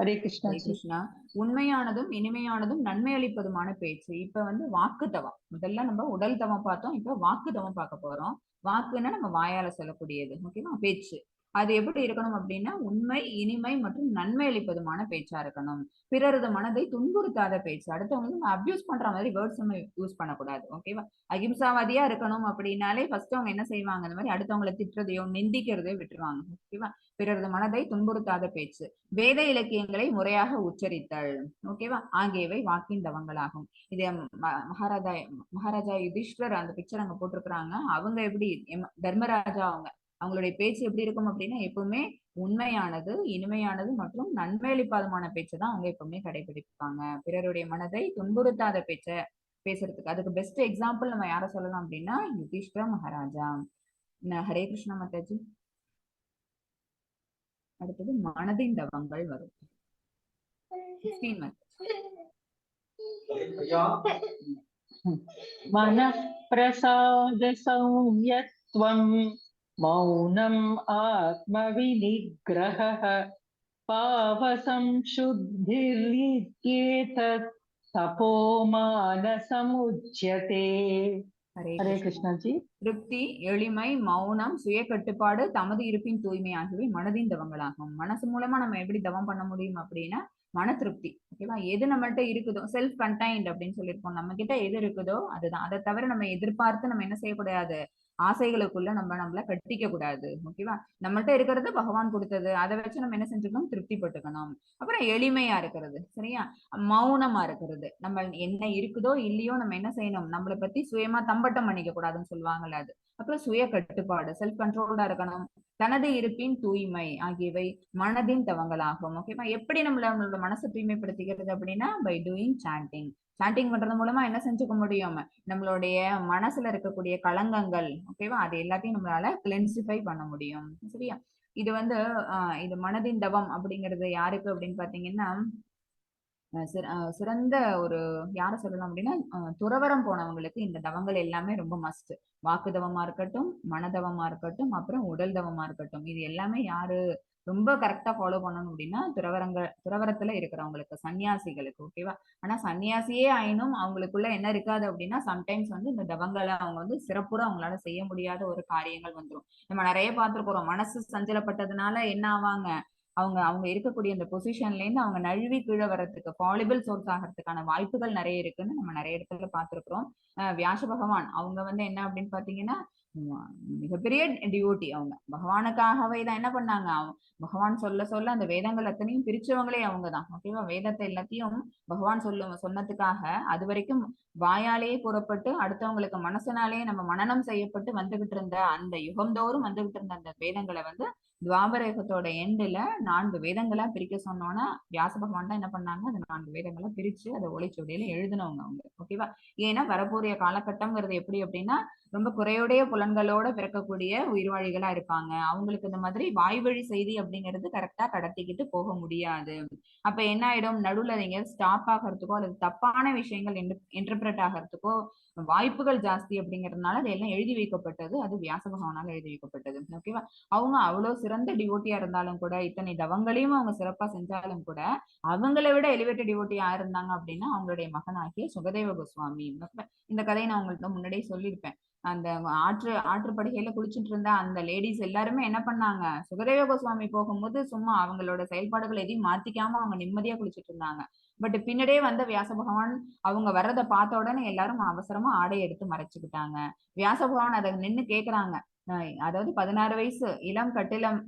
ஹரே கிருஷ்ணா. ஹரே கிருஷ்ணா. உண்மையானதும் இனிமையானதும் நன்மை அளிப்பதுமான பேச்சு. இப்ப வந்து வாக்கு தவம். முதல்ல நம்ம உடல் தவம் பார்த்தோம், இப்ப வாக்கு தவம் பார்க்க போறோம். வாக்குன்னா நம்ம வாயால சொல்லக்கூடியது. ஓகேவா? பேச்சு அது எப்படி இருக்கணும் அப்படின்னா உண்மை, இனிமை மற்றும் நன்மை அளிப்பதுமான பேச்சா இருக்கணும். பிறரது மனதை துன்புறுத்தாத பேச்சு. அடுத்தவங்க நம்ம அப்யூஸ் பண்ற மாதிரி வேர்ட்ஸ் நம்ம யூஸ் பண்ணக்கூடாது. ஓகேவா? அகிம்சாவாதியா இருக்கணும் அப்படின்னாலே ஃபர்ஸ்ட் அவங்க என்ன செய்வாங்க, இந்த மாதிரி அடுத்தவங்களை திட்டுறதையோ நிந்திக்கிறதையோ விட்டுருவாங்க. ஓகேவா? பிறரது மனதை துன்புறுத்தாத பேச்சு. வேத இலக்கியங்களை முறையாக உச்சரித்தல். ஓகேவா? ஆகியவை வாக்கின் தவங்களாகும். இது மகாராஜா யுதிஷ்டர் அந்த பிக்சர் அங்க போட்டிருக்கிறாங்க. அவங்க எப்படி தர்மராஜா, அவங்க அவங்களுடைய பேச்சு எப்படி இருக்கும் அப்படின்னா எப்பவுமே உண்மையானது, இனிமையானது மற்றும் நன்மையளிப்பாதமான பேச்சை தான் அவங்க எப்பவுமே கடைபிடிப்பாங்க. பிறருடைய மனதை துன்புறுத்தாத பேச்சை பேசுறதுக்கு அதுக்கு பெஸ்ட் எக்ஸாம்பிள் நம்ம யார சொல்லலாம் அப்படின்னா யுதிஷ்டர மகாராஜா. ஹரே கிருஷ்ணா மாதாஜி. அடுத்தது மனதின் தவங்கள் வரும். 16 மாதாஜி. மனப்பிரசாத சௌம்யத்வம் மௌனம் ஆத்மவிநிக்ரஹ பாவசம் சுத்திர்யேதத் தபோ மானசமுச்யதே. ஹரே ஹரே கிருஷ்ணா. கிருஷ்ணாஜி. திருப்தி, எளிமை, மௌனம், சுய கட்டுப்பாடு, தமது இருப்பின் தூய்மை ஆகியவை மனதின் தவங்களாகும். மனசு மூலமா நம்ம எப்படி தவம் பண்ண முடியும் அப்படின்னா மன திருப்தி. ஓகேவா? எது நம்மள்ட்ட இருக்குதோ, செல்ஃப் கண்டைன்ட் அப்படின்னு சொல்லியிருப்போம். நம்ம கிட்ட எது இருக்குதோ அதுதான். அதை தவிர நம்ம எதிர்பார்த்து நம்ம என்ன செய்யக்கூடாது, ஆசைகளுக்குள்ள நம்ம நம்மள கட்டிக்க கூடாது. ஓகேவா? நம்மள்ட்ட இருக்கிறது பகவான் கொடுத்தது, அதை வச்சு நம்ம என்ன செஞ்சுக்கணும், திருப்தி பட்டுக்கணும். அப்புறம் எளிமையா இருக்கிறது, சரியா? மௌனமா இருக்கிறது. நம்ம என்ன இருக்குதோ இல்லையோ நம்ம என்ன செய்யணும், நம்மளை பத்தி சுயமா தம்பட்டம் பண்ணிக்க கூடாதுன்னு சொல்லுவாங்கல்ல அது. அப்புறம் சுய கட்டுப்பாடு, செல்ஃப் கண்ட்ரோல்டா இருக்கணும். தனது இருப்பின் தூய்மை ஆகியவை மனதின் தவங்களாகும். ஓகேவா? எப்படி நம்மள நம்மளோட மனசை தூய்மைப்படுத்திக்கிறது அப்படின்னா பை டூயிங் சாண்டிங். சாண்டிங் பண்றது மூலமா என்ன செஞ்சுக்க முடியும், நம்மளுடைய மனசுல இருக்கக்கூடிய களங்கங்கள், ஓகேவா, அது எல்லாத்தையும் நம்மளால கிளென்சிஃபை பண்ண முடியும். சரியா? இது வந்து இது மனதின் தவம் அப்படிங்கிறது யாருக்கு அப்படின்னு பாத்தீங்கன்னா சிறந்த ஒரு யார சொல்லலாம் அப்படின்னா துறவரம் போனவங்களுக்கு இந்த தவங்கள் எல்லாமே ரொம்ப மஸ்ட். வாக்கு தவமா இருக்கட்டும், மனதவமா இருக்கட்டும், அப்புறம் உடல் தவமா இருக்கட்டும், இது எல்லாமே யாரு ரொம்ப கரெக்டா ஃபாலோ பண்ணணும் அப்படின்னா துறவரத்துல இருக்கிறவங்களுக்கு, சன்னியாசிகளுக்கு. ஓகேவா? ஆனா சன்னியாசியே ஆயினும் அவங்களுக்குள்ள என்ன இருக்காது அப்படின்னா சம்டைம்ஸ் வந்து இந்த தவங்களை அவங்க வந்து சிறப்புற அவங்களால செய்ய முடியாத ஒரு காரியங்கள் வந்துடும். நம்ம நிறைய பார்த்துருக்கிறோம், மனசு சஞ்சலப்பட்டதுனால என்ன ஆவாங்க, அவங்க அவங்க இருக்கக்கூடிய அந்த பொசிஷன்ல இருந்து அவங்க நழுவி கீழே வர்றதுக்கு, ஃபாலிபிள் சோர்ஸ் ஆகிறதுக்கான வாய்ப்புகள் நிறைய இருக்குன்னு நம்ம நிறைய இடத்துல பார்த்திருக்கிறோம். வியாச பகவான் அவங்க வந்து என்ன அப்படின்னு பாத்தீங்கன்னா மிகப்பெரிய டியூட்டி. அவங்க பகவானுக்காகவே தான் என்ன பண்ணாங்க, பகவான் சொல்ல சொல்ல அந்த வேதங்கள் அத்தனையும் பிரிச்சவங்களே அவங்கதான். ஓகேவா? வேதத்தை எல்லாத்தையும் பகவான் சொன்னதுக்காக அது வரைக்கும் வாயாலேயே கூறப்பட்டு அடுத்தவங்களுக்கு மனசனாலேயே நம்ம மனனம் செய்யப்பட்டு வந்துகிட்டு இருந்த அந்த யுகம்தோறும் வந்துகிட்டு இருந்த அந்த வேதங்களை வந்து துவாபரயுகத்தோட எண்டுல 4 வேதங்களா பிரிக்க சொன்னோன்னா வியாச பகவான் தான் என்ன பண்ணாங்க, அந்த 4 வேதங்களை பிரிச்சு அதை ஓலைச்சுவடியில எழுதினவங்க அவங்க. ஓகேவா? ஏன்னா வரக்கூடிய காலகட்டம்ங்கிறது எப்படி அப்படின்னா ரொம்ப குறையுடைய புலன்களோட பிறக்கக்கூடிய உயிர்வாழிகளா இருப்பாங்க. அவங்களுக்கு இந்த மாதிரி வாய்வழி செய்தி அப்படிங்கிறது கரெக்டா கடத்திக்கிட்டு போக முடியாது. அப்ப என்ன ஆயிடும், நடுவுல நீங்க ஸ்டாப் ஆகிறதுக்கோ அல்லது தப்பான விஷயங்கள் இன்டர்பிரட் ஆகிறதுக்கோ வாய்ப்புகள் ஜாஸ்தி அப்படிங்கிறதுனால அதெல்லாம் எழுதி வைக்கப்பட்டது. அது வியாச பகவானால எழுதி வைக்கப்பட்டது. ஓகேவா? அவங்க அவ்வளவு சிறந்த டிவோட்டியா இருந்தாலும் கூட, இத்தனை தவங்களையும் அவங்க சிறப்பா செஞ்சாலும் கூட, அவங்களை விட எலிவேட்டட் டிவோட்டி யார் இருந்தாங்க அப்படின்னா அவங்களுடைய மகனாகிய சுகதேவ கோஸ்வாமி. இந்த கதையை நான் உங்கள்கிட்ட முன்னாடியே சொல்லியிருப்பேன். அந்த ஆற்றுப்படுகையில குளிச்சுட்டு இருந்த அந்த லேடிஸ் எல்லாருமே என்ன பண்ணாங்க, சுகதேவ கோஸ்வாமி போகும்போது சும்மா அவங்களோட செயல்பாடுகள் எதையும் மாத்திக்காம அவங்க நிம்மதியா குளிச்சுட்டு இருந்தாங்க. பட் பின்னாடியே வந்த வியாச பகவான் அவங்க வர்றதை பார்த்த உடனே எல்லாரும் அவசரமா ஆடை எடுத்து மறைச்சுக்கிட்டாங்க. வியாச பகவான் அதை நின்னு கேக்குறாங்க, அதாவது 16 வயசு இளம் கட்டிலம்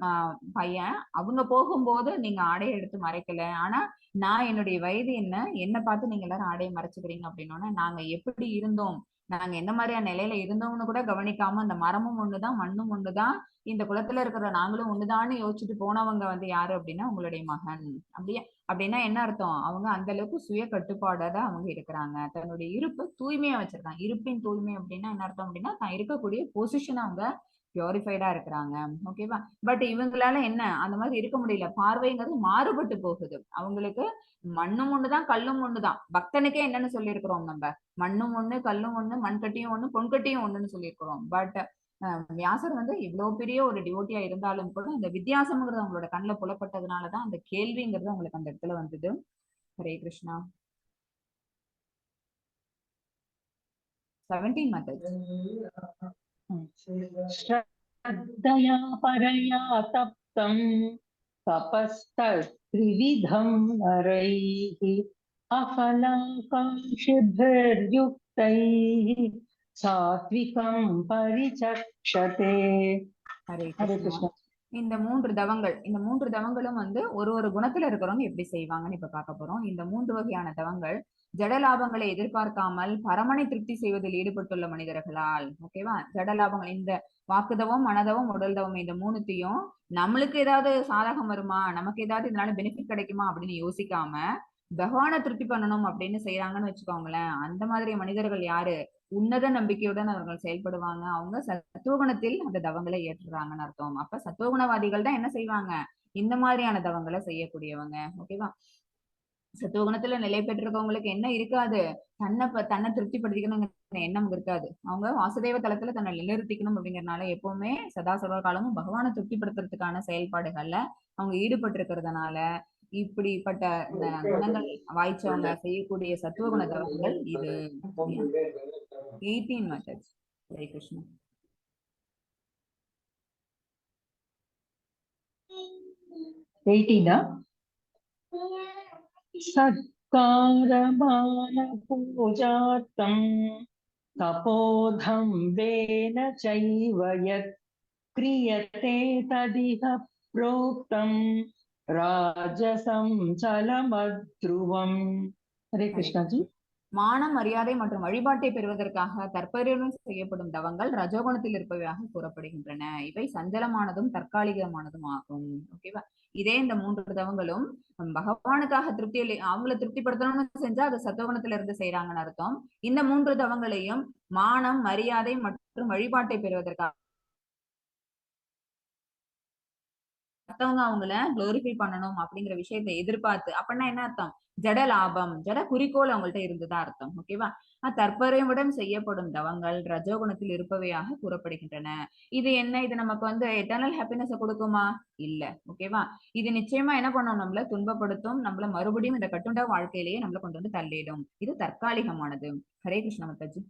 பையன், அவங்க போகும்போது நீங்க ஆடையை எடுத்து மறைக்கல, ஆனா நான் என்னுடைய வயது என்ன, என்ன பார்த்து நீங்க எல்லாரும் ஆடையை மறைச்சுக்கிறீங்க அப்படின்னோன்னா, நாங்க எப்படி இருந்தோம், நாங்க எந்த மாதிரியான நிலையில இருந்தோம்னு கூட கவனிக்காம அந்த மரமும் ஒண்ணுதான் மண்ணும் ஒண்ணுதான் இந்த குளத்துல இருக்கிற நாங்களும் ஒண்ணுதான்னு யோசிச்சுட்டு போனவங்க வந்து யாரு அப்படின்னா உங்களுடைய மகன். அப்படியே அப்படின்னா என்ன அர்த்தம், அவங்க அந்த அளவுக்கு சுய கட்டுப்பாடா அவங்க இருக்கிறாங்க, தன்னுடைய இருப்பு தூய்மையா வச்சிருக்காங்க. இருப்பின் தூய்மை அப்படின்னா என்ன அர்த்தம் அப்படின்னா தான் இருக்கக்கூடிய பொசிஷன் அவங்க பியூரிஃபைடா இருக்கிறாங்க. ஓகேவா? பட் இவங்களால என்ன அந்த மாதிரி இருக்க முடியல, பார்வைங்கிறது மாறுபட்டு போகுது. அவங்களுக்கு மண்ணும் ஒண்ணுதான் கல்லும் ஒண்ணுதான். பக்தனுக்கே என்னன்னு சொல்லியிருக்கிறோம், நம்ம மண்ணும் ஒண்ணு கல்லும் ஒண்ணு மண்கட்டியும் ஒண்ணு பொன்கட்டியும் ஒண்ணுன்னு சொல்லியிருக்கிறோம். பட் வியாசர் வந்து இவ்வளவு பெரிய ஒரு டிவோட்டியா இருந்தாலும் கூட அந்த வித்தியாசம்ங்கிறது அவங்களோட கண்ணுல புலப்பட்டதுனாலதான் அந்த கேள்விங்கிறது அவங்களுக்கு அந்த இடத்துல வந்தது. ஹரே கிருஷ்ணா. 17 மாதாஜி. ஸ்ரத்தயா பரயா தப்தம் தபஸ்தத்ரிவிதம் நரைஹி அஃபலாகாங்ஷிபிர்யுக்தைஹி சாத்விகம் பரிசக்ஷதே. ஹரே ஹரே கிருஷ்ணா. கிருஷ்ணா. இந்த 3 தவங்கள், இந்த 3 தவங்களும் வந்து ஒரு ஒரு குணத்துல இருக்கிறவங்க எப்படி செய்வாங்கன்னு இப்ப பார்க்க போறோம். இந்த 3 வகையான தவங்கள் ஜடலாபங்களை எதிர்பார்க்காமல் பரமனை திருப்தி செய்வதில் ஈடுபட்டுள்ள மனிதர்களால். ஓகேவா? ஜடலாபங்கள், இந்த வாக்குதவம் மனதவம் உடல் தவம், இந்த 3த்தையும் நம்மளுக்கு ஏதாவது சாதகம் வருமா, நமக்கு ஏதாவது இதனால பெனிஃபிட் கிடைக்குமா அப்படின்னு யோசிக்காம பகவானை திருப்தி பண்ணணும் அப்படின்னு செய்யறாங்கன்னு வச்சுக்கோங்களேன். அந்த மாதிரி மனிதர்கள் யாரு, உன்னத நம்பிக்கையுடன் அவர்கள் செயல்படுவாங்க. அவங்க சத்துவகுணத்தில் அந்த தவங்களை ஏற்றுறாங்கன்னு அர்த்தம். அப்ப சத்துவகுணவாதிகள் தான் என்ன செய்வாங்க, இந்த மாதிரியான தவங்களை செய்யக்கூடியவங்க. ஓகேவா? சத்துவகுணத்துல நிலை பெற்றிருக்கவங்களுக்கு என்ன இருக்காது, தன்னை திருப்திப்படுத்திக்கணுங்கிற எண்ணம் இருக்காது. அவங்க வாசுதேவ தலத்துல தன்னை நிலைநிறுத்திக்கணும் அப்படிங்கறதுனால எப்பவுமே சதா சர்வ காலமும் பகவானை திருப்திப்படுத்துறதுக்கான செயல்பாடுகள்ல அவங்க ஈடுபட்டு இருக்கிறதுனால இப்படிப்பட்ட இந்த குணங்கள் வாய்ச்சவங்க செய்யக்கூடிய சத்துவகுண தவங்கள் இது. 18 மாதாஜி. ஹரே கிருஷ்ணா. 18 சத்காரமான பூஜார்த்தம் தபோதம் வேன சைவ யத் கிரியதே ததிஹ ப்ரோக்தம் ராஜசம் சலமத்ருவம். ஹரே கிருஷ்ணாஜி. மான மரியாதை மற்றும் வழிபாட்டை பெறுவதற்காக தற்பெருமையுடன் செய்யப்படும் தவங்கள் ரஜோகுணத்தில் இருப்பவையாக கூறப்படுகின்றன. இவை சஞ்சலமானதும் தற்காலிகமானதும் ஆகும். ஓகேவா? இதே இந்த 3 தவங்களும் பகவானுக்காக திருப்தி அவங்கள திருப்திப்படுத்தணும்னு செஞ்சா அது சத்துவகுணத்தில இருந்து செய்யறாங்கன்னு அர்த்தம். இந்த 3 தவங்களையும் மானம் மரியாதை மற்றும் வழிபாட்டை பெறுவதற்காக மத்தவங்க அவங்கள குளோரிஃபை பண்ணணும் அப்படிங்கிற விஷயத்தை எதிர்பார்த்து அப்படின்னா என்ன அர்த்தம், ஜட லாபம் ஜட குறிக்கோள் அவங்கள்ட்ட இருந்ததா அர்த்தம். ஓகேவா? தற்பெருமையுடன் செய்யப்படும் தவங்கள் ரஜோகுணத்தில் இருப்பவையாக கூறப்படுகின்றன. இது என்ன, இது நமக்கு வந்து எட்டர்னல் ஹாப்பினஸ் கொடுக்குமா? இல்ல. ஓகேவா? இது நிச்சயமா என்ன பண்ணும், நம்மள துன்பப்படுத்தும், நம்மள மறுபடியும் இந்த கட்டுண்ட வாழ்க்கையிலேயே நம்மள கொண்டு வந்து தள்ளிடும். இது தற்காலிகமானது. ஹரே கிருஷ்ண மாதாஜி.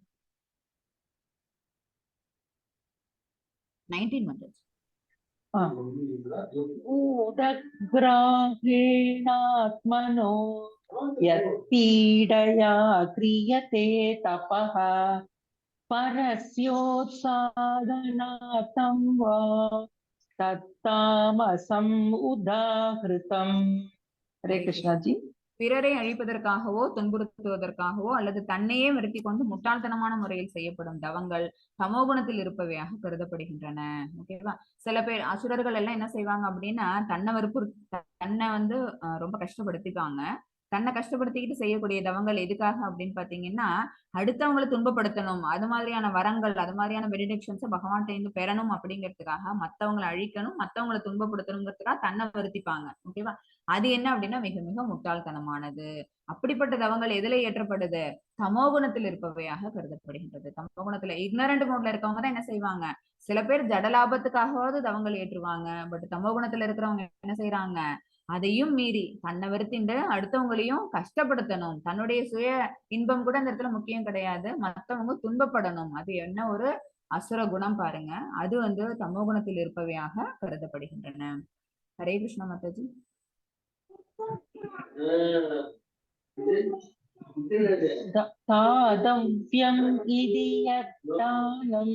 19 மாதாஜி. ஊடக்ராஹேணாத்மனோ யத்பீடயா கிரியதே தபஹ பரஸ்யோத்சாதனார்த்தம் வா தத்தாமசம் உதாஹ்ருதம். ஹரே கிருஷ்ணாஜி. பிறரை அழிப்பதற்காகவோ துன்புறுத்துவதற்காகவோ அல்லது தன்னையே வருத்தி கொண்டு முட்டாள்தனமான முறையில் செய்யப்படும் தவங்கள் தமோகுணத்தில் இருப்பவையாக கருதப்படுகின்றன. ஓகேவா? சில பேர் அசுரர்கள் எல்லாம் என்ன செய்வாங்க அப்படின்னா தன்னை தன்னை வந்து ரொம்ப கஷ்டப்படுத்திப்பாங்க. தன்னை கஷ்டப்படுத்திக்கிட்டு செய்யக்கூடிய தவங்கள் எதுக்காக அப்படின்னு பாத்தீங்கன்னா அடுத்தவங்களை துன்பப்படுத்தணும், அது மாதிரியான வரங்கள், அது மாதிரியான பெனிடிக்ஷன்ஸை பகவான்கிட்ட இருந்து பெறணும் அப்படிங்கிறதுக்காக மத்தவங்களை அழிக்கணும், மத்தவங்களை துன்பப்படுத்தணுங்கிறதுக்காக தன்னை வருத்திப்பாங்க. ஓகேவா? அது என்ன அப்படின்னா மிக மிக முட்டாள்தனமானது. அப்படிப்பட்ட தவங்கள் எதுல இயற்றப்படுது? தமோகுணத்தில் இருப்பவையாக கருதப்படுகின்றது. தமோகுணத்துல இக்னரண்ட் மோட்ல இருக்கவங்க தான் என்ன செய்வாங்க, சில பேர் ஜடலாபத்துக்காகவாவது தவங்கள் ஏற்றுவாங்க. பட் தமோகுணத்துல இருக்கிறவங்க என்ன செய்யறாங்க, அதையும் மீறி தன்னை வருத்திண்டு அடுத்தவங்களையும் கஷ்டப்படுத்தணும். தன்னுடைய சுய இன்பம் கூட அந்த இடத்துல முக்கியம் கிடையாது, மத்தவங்க துன்பப்படணும். அது என்ன ஒரு அசுர குணம் பாருங்க. அது வந்து தமோகுணத்தில் இருப்பவையாக கருதப்படுகின்றன. ஹரே கிருஷ்ணா மாதாஜி. தாதவ்யம் இதி யத்தானம்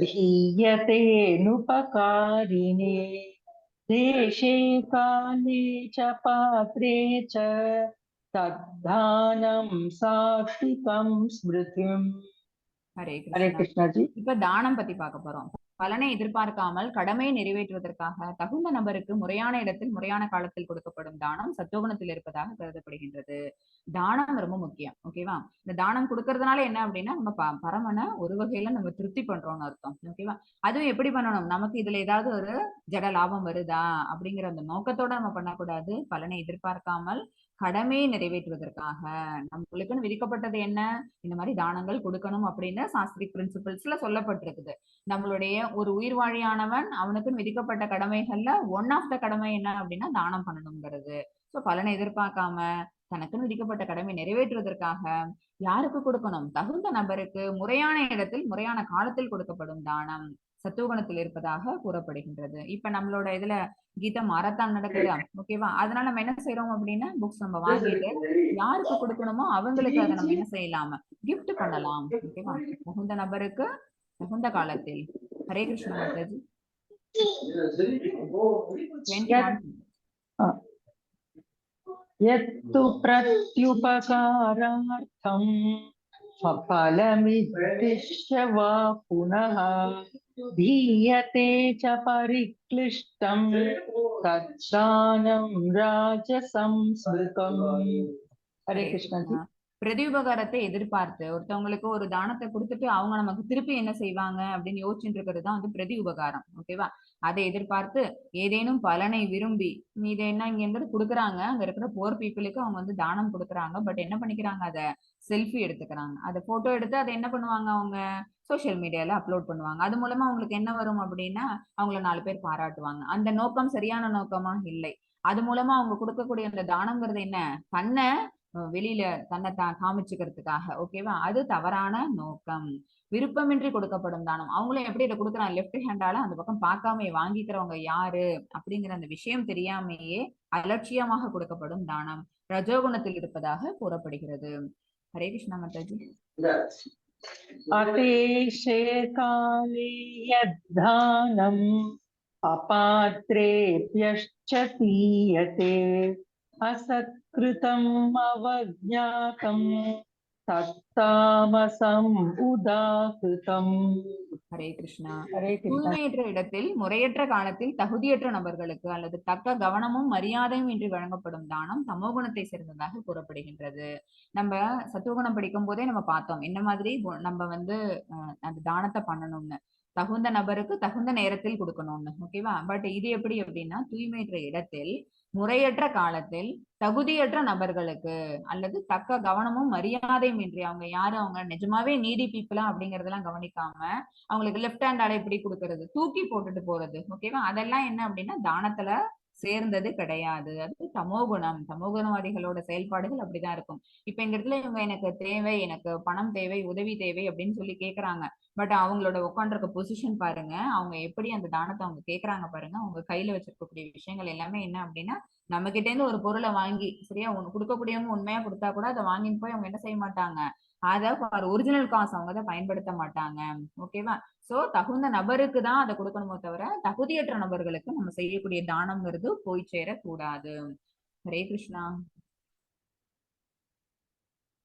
தீயதேனுபகாரிணே தேசே காலே ச பாத்ரே ச தத்தானம் சாத்விகம் ஸ்மிருதிம். ஹரே ஹரே கிருஷ்ணா. கிருஷ்ணாஜி. இப்ப தானம் பத்தி பார்க்க போறோம். பலனை எதிர்பார்க்காமல் கடமையை நிறைவேற்றுவதற்காக தகுந்த நபருக்கு முறையான இடத்தில் முறையான காலத்தில் கொடுக்கப்படும் தானம் சத்துவகுணத்தில் இருப்பதாக கருதப்படுகின்றது. தானம் ரொம்ப முக்கியம். ஓகேவா? இந்த தானம் கொடுக்கறதுனால என்ன அப்படின்னா நம்ம பரமனை ஒரு வகையில நம்ம திருப்தி பண்றோம்னு அர்த்தம். ஓகேவா? அதுவும் எப்படி பண்ணணும், நமக்கு இதுல ஏதாவது ஒரு ஜட லாபம் வருதா அப்படிங்கிற அந்த நோக்கத்தோட நம்ம பண்ணக்கூடாது. பலனை எதிர்பார்க்காமல் கடமையை நிறைவேற்றுவதற்காக நம்மளுக்குன்னு விதிக்கப்பட்டது என்ன, இந்த மாதிரி தானங்கள் கொடுக்கணும் அப்படின்னு சாஸ்திரிக் பிரின்சிபல்ஸ்ல சொல்லப்பட்டிருக்குது. நம்மளுடைய ஒரு உயிர் வாழியானவன் அவனுக்குன்னு விதிக்கப்பட்ட கடமைகள்ல ஒன் ஆஃப் the கடமை என்ன அப்படின்னா தானம் பண்ணணுங்கிறது. சோ பலனை எதிர்பார்க்காம தனக்குன்னு விதிக்கப்பட்ட கடமை நிறைவேற்றுவதற்காக யாருக்கு கொடுக்கணும், தகுந்த நபருக்கு முறையான இடத்தில் முறையான காலத்தில் கொடுக்கப்படும் தானம் சத்துவகுணத்தில் இருப்பதாக கூறப்படுகின்றது. இப்ப நம்மளோட இதுல கீதா மாரத்தான் நடக்குதா? ஓகேவா? அதனால நம்ம என்ன செய்யறோம் அப்படின்னா புக்ஸ் நம்ம வாங்கிட்டு யாருக்கு கொடுக்கணுமோ அவங்களுக்கு அதை நம்ம என்ன செய்யலாம், கிஃப்ட் பண்ணலாம். ஓகேவா? தகுந்த நபருக்கு தகுந்த காலத்தில். ஹரே கிருஷ்ண மாதாஜி. 21. யத்து பிரத்யுபகாரார்த்தம் ஃபலமித்திஷ்ய வா புனः தீயதே ச பரிக்ளிஷ்டம் தத்தானம் ராஜசம் ஸ்மிருதம். ஹரே கிருஷ்ணாஜி. பிரதியுபகாரத்தை எதிர்பார்த்து ஒருத்தவங்களுக்கு ஒரு தானத்தை கொடுத்துட்டு அவங்க நமக்கு திருப்பி என்ன செய்வாங்க அப்படின்னு யோசிச்சுட்டு இருக்கிறது தான் வந்து பிரதி உபகாரம். ஓகேவா? அதை எதிர்பார்த்து ஏதேனும் பலனை விரும்பி இது என்ன இங்க இருந்து கொடுக்குறாங்க, அங்க இருக்கிற போர் பீப்புளுக்கு அவங்க வந்து தானம் கொடுக்குறாங்க. பட் என்ன பண்ணிக்கிறாங்க, அதை செல்ஃபி எடுத்துக்கிறாங்க, அதை போட்டோ எடுத்து அதை என்ன பண்ணுவாங்க, அவங்க சோசியல் மீடியால அப்லோட் பண்ணுவாங்க. அது மூலமா அவங்களுக்கு என்ன வரும் அப்படின்னா அவங்கள 4 பேர் பாராட்டுவாங்க. அந்த நோக்கம் சரியான நோக்கமா இல்லை. அது மூலமா அவங்க கொடுக்கக்கூடிய அந்த தானம்ங்கிறது என்ன, தன்னை வெளியில தன்னை தான் காமிச்சுக்கிறதுக்காக. ஓகேவா? அது தவறான நோக்கம். விருப்பமின்றி கொடுக்கப்படும் தானம். அவங்களும் எப்படி இதை கொடுக்குறாங்க, லெப்ட் ஹேண்டால அந்த பக்கம் பார்க்காம வாங்கிக்கிறவங்க யாரு அப்படிங்கிற அந்த விஷயம் தெரியாமையே அலட்சியமாக கொடுக்கப்படும் தானம் ரஜோகுணத்தில் இருப்பதாக கூறப்படுகிறது. ஹரே கிருஷ்ணா மாதாஜி. அதேஷே காலே யத்தானம் அபாத்ரேப்யश्च தீயதே அசத்கிருதம் அவஜ்ஞாதம் தத்தாமசம் உதாகிருதம். ஹரே கிருஷ்ணா. ஹரே கிருஷ்ணா. தூய்மையற்ற இடத்தில் முறையற்ற காலத்தில் தகுதியற்ற நபர்களுக்கு அல்லது தக்க கவனமும் மரியாதையும் இன்றி வழங்கப்படும் தானம் தமோகுணத்தை சேர்ந்ததாக கூறப்படுகின்றது. நம்ம சத்துவகுணம் படிக்கும் போதே நம்ம பார்த்தோம் என்ன மாதிரி நம்ம வந்து அந்த தானத்தை பண்ணணும்னு, தகுந்த நபருக்கு தகுந்த நேரத்தில் கொடுக்கணும்னு. ஓகேவா? பட் இது எப்படி அப்படின்னா தூய்மையற்ற இடத்தில் முறையற்ற காலத்தில் தகுதியற்ற நபர்களுக்கு அல்லது தக்க கவனமும் மரியாதையும் இன்றி அவங்க யாரு, அவங்க நிஜமாவே நீடி பீப்புளா அப்படிங்கறதெல்லாம் கவனிக்காம அவங்களுக்கு லெப்ட் ஹேண்டால இப்படி கொடுக்கறது, தூக்கி போட்டுட்டு போறது. ஓகேவா? அதெல்லாம் என்ன அப்படின்னா தானத்துல சேர்ந்தது கிடையாது. அது தமோகுணம். தமோகுணவாதிகளோட செயல்பாடுகள் அப்படிதான் இருக்கும். இப்ப இந்த இடத்துல இவங்க எனக்கு தேவை, எனக்கு பணம் தேவை, உதவி தேவை அப்படின்னு சொல்லி கேக்குறாங்க. பட் அவங்களோட உட்காந்துருக்க பொசிஷன் பாருங்க, அவங்க எப்படி அந்த தானத்தை அவங்க கேக்குறாங்க பாருங்க. அவங்க கையில வச்சிருக்கக்கூடிய விஷயங்கள் எல்லாமே என்ன அப்படின்னா நம்ம கிட்ட இருந்து ஒரு பொருளை வாங்கி, சரியா, ஒண்ணு கொடுக்கக்கூடியவங்க உண்மையா கொடுத்தா கூட அதை வாங்கிட்டு போய் அவங்க என்ன செய்ய மாட்டாங்க, அதை ஒரிஜினல் காசு அவங்க அதை பயன்படுத்த மாட்டாங்க. ஓகேவா? சோ தகுந்த நபருக்கு தான் அதை கொடுக்கணுமோ தவிர தகுதியற்ற நபர்களுக்கு நம்ம செய்யக்கூடிய தானம்ங்கிறது போய் சேரக்கூடாது. ஹரே கிருஷ்ணா.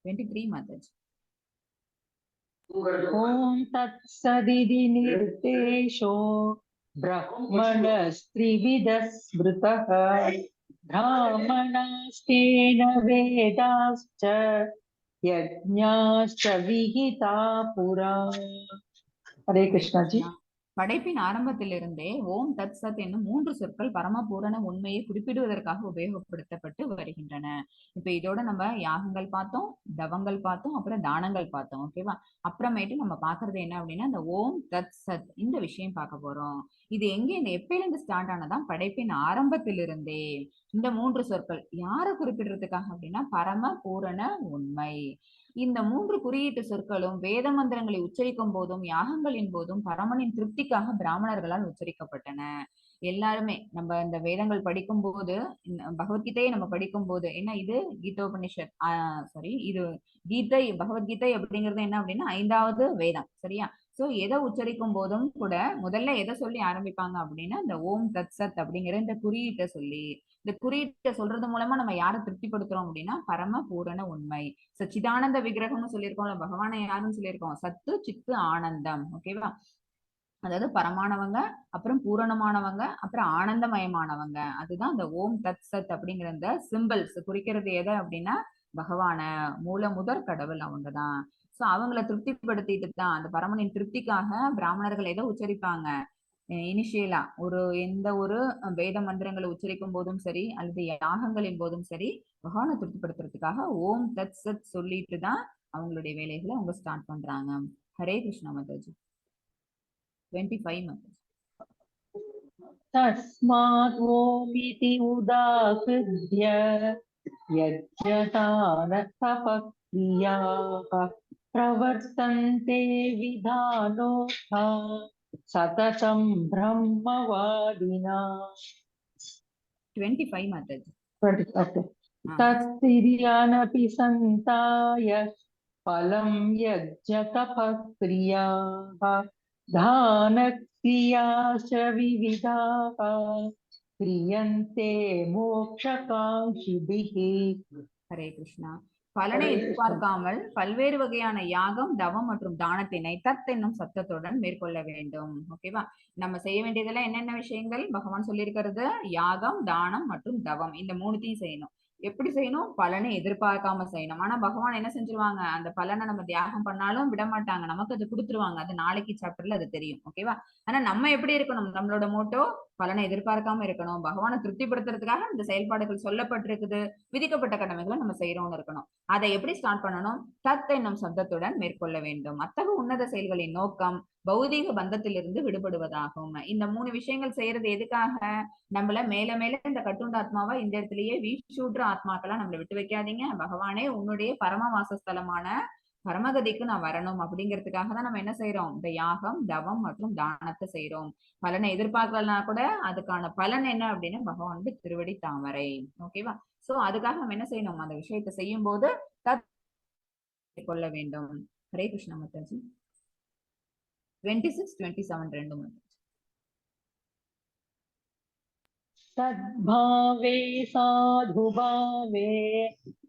23 Mataji. ॐ तत्सदिति निर्देशो ब्रह्मणस्त्रिविधः स्मृतः ब्राह्मणास्तेन वेदाश्च यज्ञाश्च विहिता पुरा. ஹரே கிருஷ்ணா ஜி. படைப்பின் ஆரம்பத்திலிருந்தே ஓம் தத் சத் என்னும் மூன்று சொற்கள் பரமபூரண உண்மையை குறிப்பிடுவதற்காக உபயோகப்படுத்தப்பட்டு வருகின்றன. இப்ப இதோட நம்ம யாகங்கள் பார்த்தோம், தவங்கள் பார்த்தோம், அப்புறம் தானங்கள் பார்த்தோம். ஓகேவா? அப்புறமேட்டு நம்ம பாக்குறது என்ன அப்படின்னா இந்த ஓம் தத் சத் இந்த விஷயம் பார்க்க போறோம். இது எங்க இந்த எப்பயில இருந்து ஸ்டார்ட் ஆனதான் படைப்பின் ஆரம்பத்திலிருந்தே இந்த மூன்று சொற்கள் யாரை குறிப்பிடுறதுக்காக அப்படின்னா பரம பூரண உண்மை. இந்த மூன்று குறியீட்டு சொற்களும் வேத மந்திரங்களை உச்சரிக்கும் போதும் யாகங்களின் போதும் பரமனின் திருப்திக்காக பிராமணர்களால் உச்சரிக்கப்பட்டன. எல்லாருமே நம்ம இந்த வேதங்கள் படிக்கும் போது, பகவத்கீதையை நம்ம படிக்கும் போது என்ன இது கீதோபனிஷத், சாரி இது கீதை, பகவத்கீதை அப்படிங்கிறது என்ன அப்படின்னா 5வது வேதம். சரியா? சோ எதை உச்சரிக்கும் போதும் கூட முதல்ல எதை சொல்லி ஆரம்பிப்பாங்க அப்படின்னா இந்த ஓம் தத் சத் அப்படிங்கிற இந்த குறியீட்டை சொல்லி, இந்த குறியீட்டை சொல்றது மூலமா நம்ம யாரை திருப்திப்படுத்துறோம் அப்படின்னா பரம பூரண உண்மை. சச்சிதானந்த விக்கிரகம்னு சொல்லியிருக்கோம்ல, பகவானை யாருன்னு சொல்லியிருக்கோம், சத்து சித்து ஆனந்தம். ஓகேவா? அதாவது பரமானவங்க, அப்புறம் பூரணமானவங்க, அப்புறம் ஆனந்தமயமானவங்க. அதுதான் அந்த ஓம் தத் சத் அப்படிங்கிற இந்த சிம்பிள்ஸ் குறிக்கிறது எதை அப்படின்னா பகவான மூல முதற் கடவுள் அவங்கதான். சோ அவங்கள திருப்திப்படுத்திட்டு தான் அந்த பரமனின் திருப்திக்காக பிராமணர்கள் எதை உச்சரிப்பாங்க இனிஷியலா ஒரு எந்த ஒரு வேத மந்திரங்களை உச்சரிக்கும் போதும் சரி அல்லது யாகங்களின் போதும் சரி பகவானை திருப்திப்படுத்துறதுக்காக ஓம் தத் சத் சொல்லிட்டு தான் அவங்களுடைய வேலைகளை அவங்க ஸ்டார்ட் பண்றாங்க. ஹரே கிருஷ்ணா மாதாஜி. 25 மாதாஜி. தஸ்மாத் ஓம் இதி உதாகிருத்ய யஜ்ஞதான தபக்ரியாः பிரவர்த்தந்தே விதானோக்தா சததம் பிரம்மவாதினா. 25 மாதாஜி. 20, okay. தத்திரியானபி சந்தாய பலம் யஜ்ஞதபக்ரியாः தானக்ரியாச்ச விவிதாः கிரியந்தே மோக்ஷகாங்ஷிபிः. ஹரே கிருஷ்ணா. பலனை எதிர்பார்க்காமல் பல்வேறு வகையான யாகம், தவம் மற்றும் தானத்தினை தத் என்னும் சத்தத்துடன் மேற்கொள்ள வேண்டும். ஓகேவா? நம்ம செய்ய வேண்டியதெல்லாம் என்னென்ன விஷயங்கள் பகவான் சொல்லியிருக்கிறது? யாகம், தானம் மற்றும் தவம், இந்த மூணுத்தையும் செய்யணும். எப்படி செய்யணும்? பலனை எதிர்பார்க்காம செய்யணும். ஆனா பகவான் என்ன செஞ்சிருவாங்க, அந்த பலனை நம்ம தியாகம் பண்ணாலும் விட மாட்டாங்க, நமக்கு அது கொடுத்துருவாங்க. அது நாளைக்கு சாப்டர்ல அது தெரியும். ஓகேவா? ஆனா நம்ம எப்படி இருக்கணும்? நம்மளோட மோட்டோ பலனை எதிர்பார்க்காம இருக்கணும். பகவானை திருப்திப்படுத்துறதுக்காக இந்த செயல்பாடுகள் சொல்லப்பட்டிருக்குது, விதிக்கப்பட்ட கடமைகளை நம்ம செய்யறோம்னு இருக்கணும். அதை எப்படி ஸ்டார்ட் பண்ணணும்? தத் என்னும் சப்தத்துடன் மேற்கொள்ள வேண்டும். அத்தகு உன்னத செயல்களின் நோக்கம் பௌதீக பந்தத்திலிருந்து விடுபடுவதாகும். இந்த மூணு விஷயங்கள் செய்யறது எதுக்காக? நம்மள மேல மேல இந்த கட்டுண்ட ஆத்மாவா இந்த இடத்துலயே வீச்சூற்ற ஆத்மாக்களா நம்மளை விட்டு வைக்காதீங்க பகவானே, உன்னுடைய பரம வாசஸ்தலமான பரமகதிக்கு நான் வரணும் அப்படிங்கிறதுக்காக தான் நம்ம என்ன செய்யறோம்? இந்த யாகம், தவம் மற்றும் தானத்தை செய்யறோம். பலனை எதிர்பார்க்கலனா கூட அதுக்கான பலன் என்ன அப்படின்னா பகவானுடைய திருவடி தாமரை. ஓகேவா? சோ அதுக்காக நம்ம என்ன செய்யணும்? அந்த விஷயத்தை செய்யும் போது தத் கொள்ள வேண்டும். ஹரே கிருஷ்ணா மாதாஜி. 26, 27 ரெண்டு மாதாஜி. சத்பாவே சாதுபாவே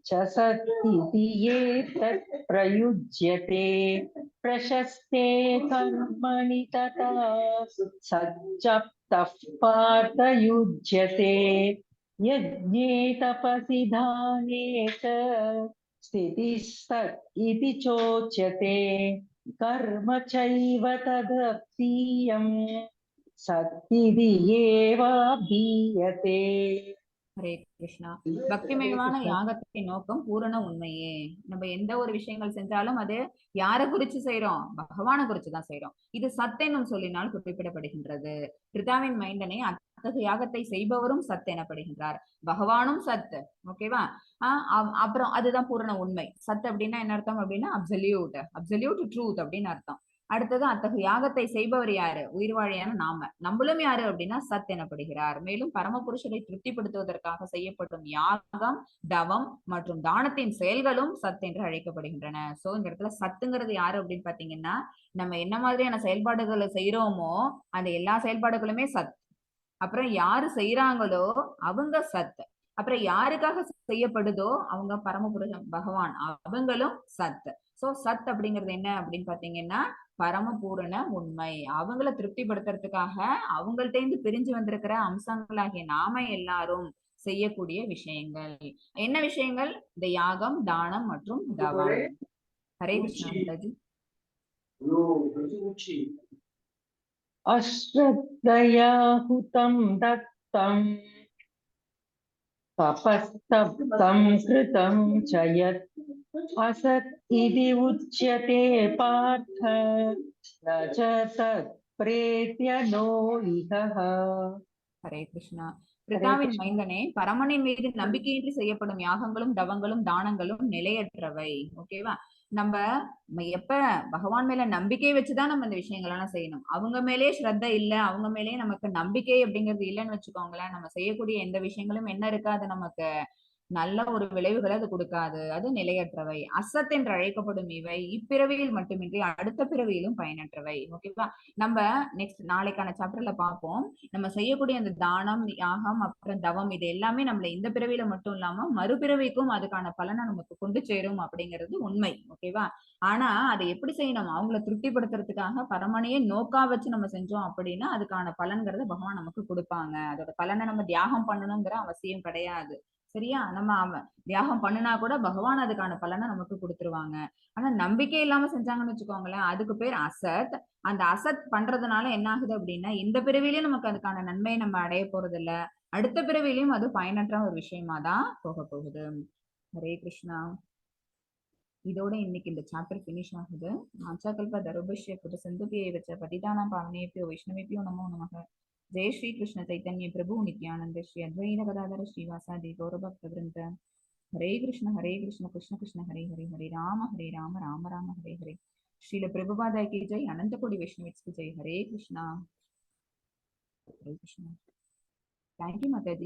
ச சத்திதி ஏதத் பிரயுஜ்யதே பிரசஸ்தே கர்மணி ததா சச்சப்தः பார்த்தயுஜ்யதே யஜ்ஞே தபசி தானே ச ஸ்திதிः சத் இதி சோச்யதே கர்ம சைவ ததப்தீயம் சத்திதி ஏவாபீயதே. ஹரே கிருஷ்ணா. பக்திமயமான யாகத்தின் நோக்கம் பூரண உண்மையே. நம்ம எந்த ஒரு விஷயங்கள் செஞ்சாலும் அது யாரை குறிச்சு செய்யறோம்? பகவானை குறிச்சுதான் செய்யறோம். இது சத் என்னும் சொல்லினால் குறிப்பிடப்படுகின்றது. பிரிதாவின் மைந்தனை அத்தகைய யாகத்தை செய்பவரும் சத் எனப்படுகின்றார். பகவானும் சத். ஓகேவா? அப்புறம் அதுதான் பூரண உண்மை. சத் அப்படின்னா என்ன அர்த்தம் அப்படின்னா அப்சல்யூட், அப்சல்யூட் ட்ரூத் அப்படின்னு அர்த்தம். அடுத்தது அத்தகைய யாகத்தை செய்பவர் யாரு? உயிர்வாழியான நாம. நம்மளும் யாரு அப்படின்னா சத் எனப்படுகிறார். மேலும் பரமபுருஷரை திருப்திப்படுத்துவதற்காக செய்யப்படும் யாகம், தவம் மற்றும் தானத்தின் செயல்களும் சத் என்று அழைக்கப்படுகின்றன. சோ இந்த இடத்துல சத்துங்கிறது யாரு அப்படின்னு பாத்தீங்கன்னா நம்ம என்ன மாதிரியான செயல்பாடுகளை செய்யறோமோ அந்த எல்லா செயல்பாடுகளுமே சத். அப்புறம் யாரு செய்யறாங்களோ அவங்க சத். அப்புறம் யாருக்காக செய்யப்படுதோ அவங்க பரமபுருஷன் பகவான், அவங்களும் சத். சோ சத் அப்படிங்கிறது என்ன அப்படின்னு பாத்தீங்கன்னா பரமபூரண உண்மை. அவங்கள திருப்திப்படுத்துறதுக்காக அவங்கள்ட்ட இருந்து பிரிஞ்சு வந்திருக்கிற அம்சங்களாகிய நாம எல்லாரும் செய்யக்கூடிய விஷயங்கள். என்ன விஷயங்கள்? இந்த யாகம், தானம் மற்றும் தவம். ஹரே கிருஷ்ணா மாதாஜி. அஸ்ரத்தயா ஹுதம் தத்தம் தபஸ்தப்தம் கிருதம் ச யத் அசத் இதி உச்யதே பார்த்த ந ச தத் பிரேத்ய நோ இஹ. ஹரே கிருஷ்ணா. பிரிதாவின் மைந்தனே, பரமனின் மீது நம்பிக்கையின்றி செய்யப்படும் யாகங்களும் தவங்களும் தானங்களும் நிலையற்றவை. ஓகேவா? நம்ம எப்ப பகவான் மேல நம்பிக்கை வச்சுதான் நம்ம இந்த விஷயங்கள் எல்லாம் செய்யணும். அவங்க மேலேயே ஸ்ரத்த இல்ல, அவங்க மேலேயே நமக்கு நம்பிக்கை அப்படிங்கிறது இல்லைன்னு வச்சுக்கோங்களேன், நம்ம செய்யக்கூடிய எந்த விஷயங்களும் என்ன இருக்காது, நமக்கு நல்ல ஒரு விளைவுகளை அது கொடுக்காது, அது நிலையற்றவை. அசத் என்று அழைக்கப்படும் இவை இப்பிறவியில் மட்டுமின்றி அடுத்த பிறவியிலும் பயனற்றவை. ஓகேவா? நம்ம நெக்ஸ்ட் நாளைக்கான சாப்டர்ல பார்ப்போம். நம்ம செய்யக்கூடிய அந்த தானம், யாகம், அப்புறம் தவம், இது எல்லாமே நம்மள இந்த பிறவியில மட்டும் இல்லாம மறுபிறவிக்கும் அதுக்கான பலனை நமக்கு கொண்டு சேரும் அப்படிங்கிறது உண்மை. ஓகேவா? ஆனா அதை எப்படி செய்யணும்? அவங்கள திருப்திப்படுத்துறதுக்காக பரமனையே நோக்கா வச்சு நம்ம செஞ்சோம் அப்படின்னா அதுக்கான பலன்கிறத பகவான் நமக்கு கொடுப்பாங்க. அதோட பலனை நம்ம தியாகம் பண்ணணுங்கிற அவசியம் கிடையாது. சரியா? நம்ம அவன் தியாகம் பண்ணுனா கூட பகவான் அதுக்கான பலனை நமக்கு கொடுத்துருவாங்க. ஆனா நம்பிக்கை இல்லாம செஞ்சாங்கன்னு வச்சுக்கோங்களேன், அதுக்கு பேர் அசத். அந்த அசத் பண்றதுனால என்ன ஆகுது அப்படின்னா, இந்த பிறவிலையும் நமக்கு அதுக்கான நன்மையை நம்ம அடைய போறது இல்ல, அடுத்த பிறவிலையும் அது பயனற்ற ஒரு விஷயமா தான் போக போகுது. ஹரே கிருஷ்ணா. இதோட இன்னைக்கு இந்த சாப்டர் பினிஷ் ஆகுது. வாஞ்சாகல்ப தருபஷ்ய கிருப சிந்துபியை வச்ச பதிதானாம் பாவனேபியோ வைஷ்ணவேபியோ நமோ நமக. ஜெய ஸ்ரீ கிருஷ்ண சைத்தன்ய பிரபு நித்யானந்த ஸ்ரீ அத்வைத கதாதர ஸ்ரீவாசாதி கௌரபக்த விருந்த. ஹரே கிருஷ்ண ஹரே கிருஷ்ண கிருஷ்ண கிருஷ்ண ஹரே ஹரே, ஹரே ராம ஹரே ராம ராம ராம ஹரே ஹரே. ஸ்ரீல பிரபுபாதா கி ஜெய், அனந்த கோடி வைஷ்ணவிஸ்க்கு Jai. Hare Krishna Hare Krishna. Thank you Mataji.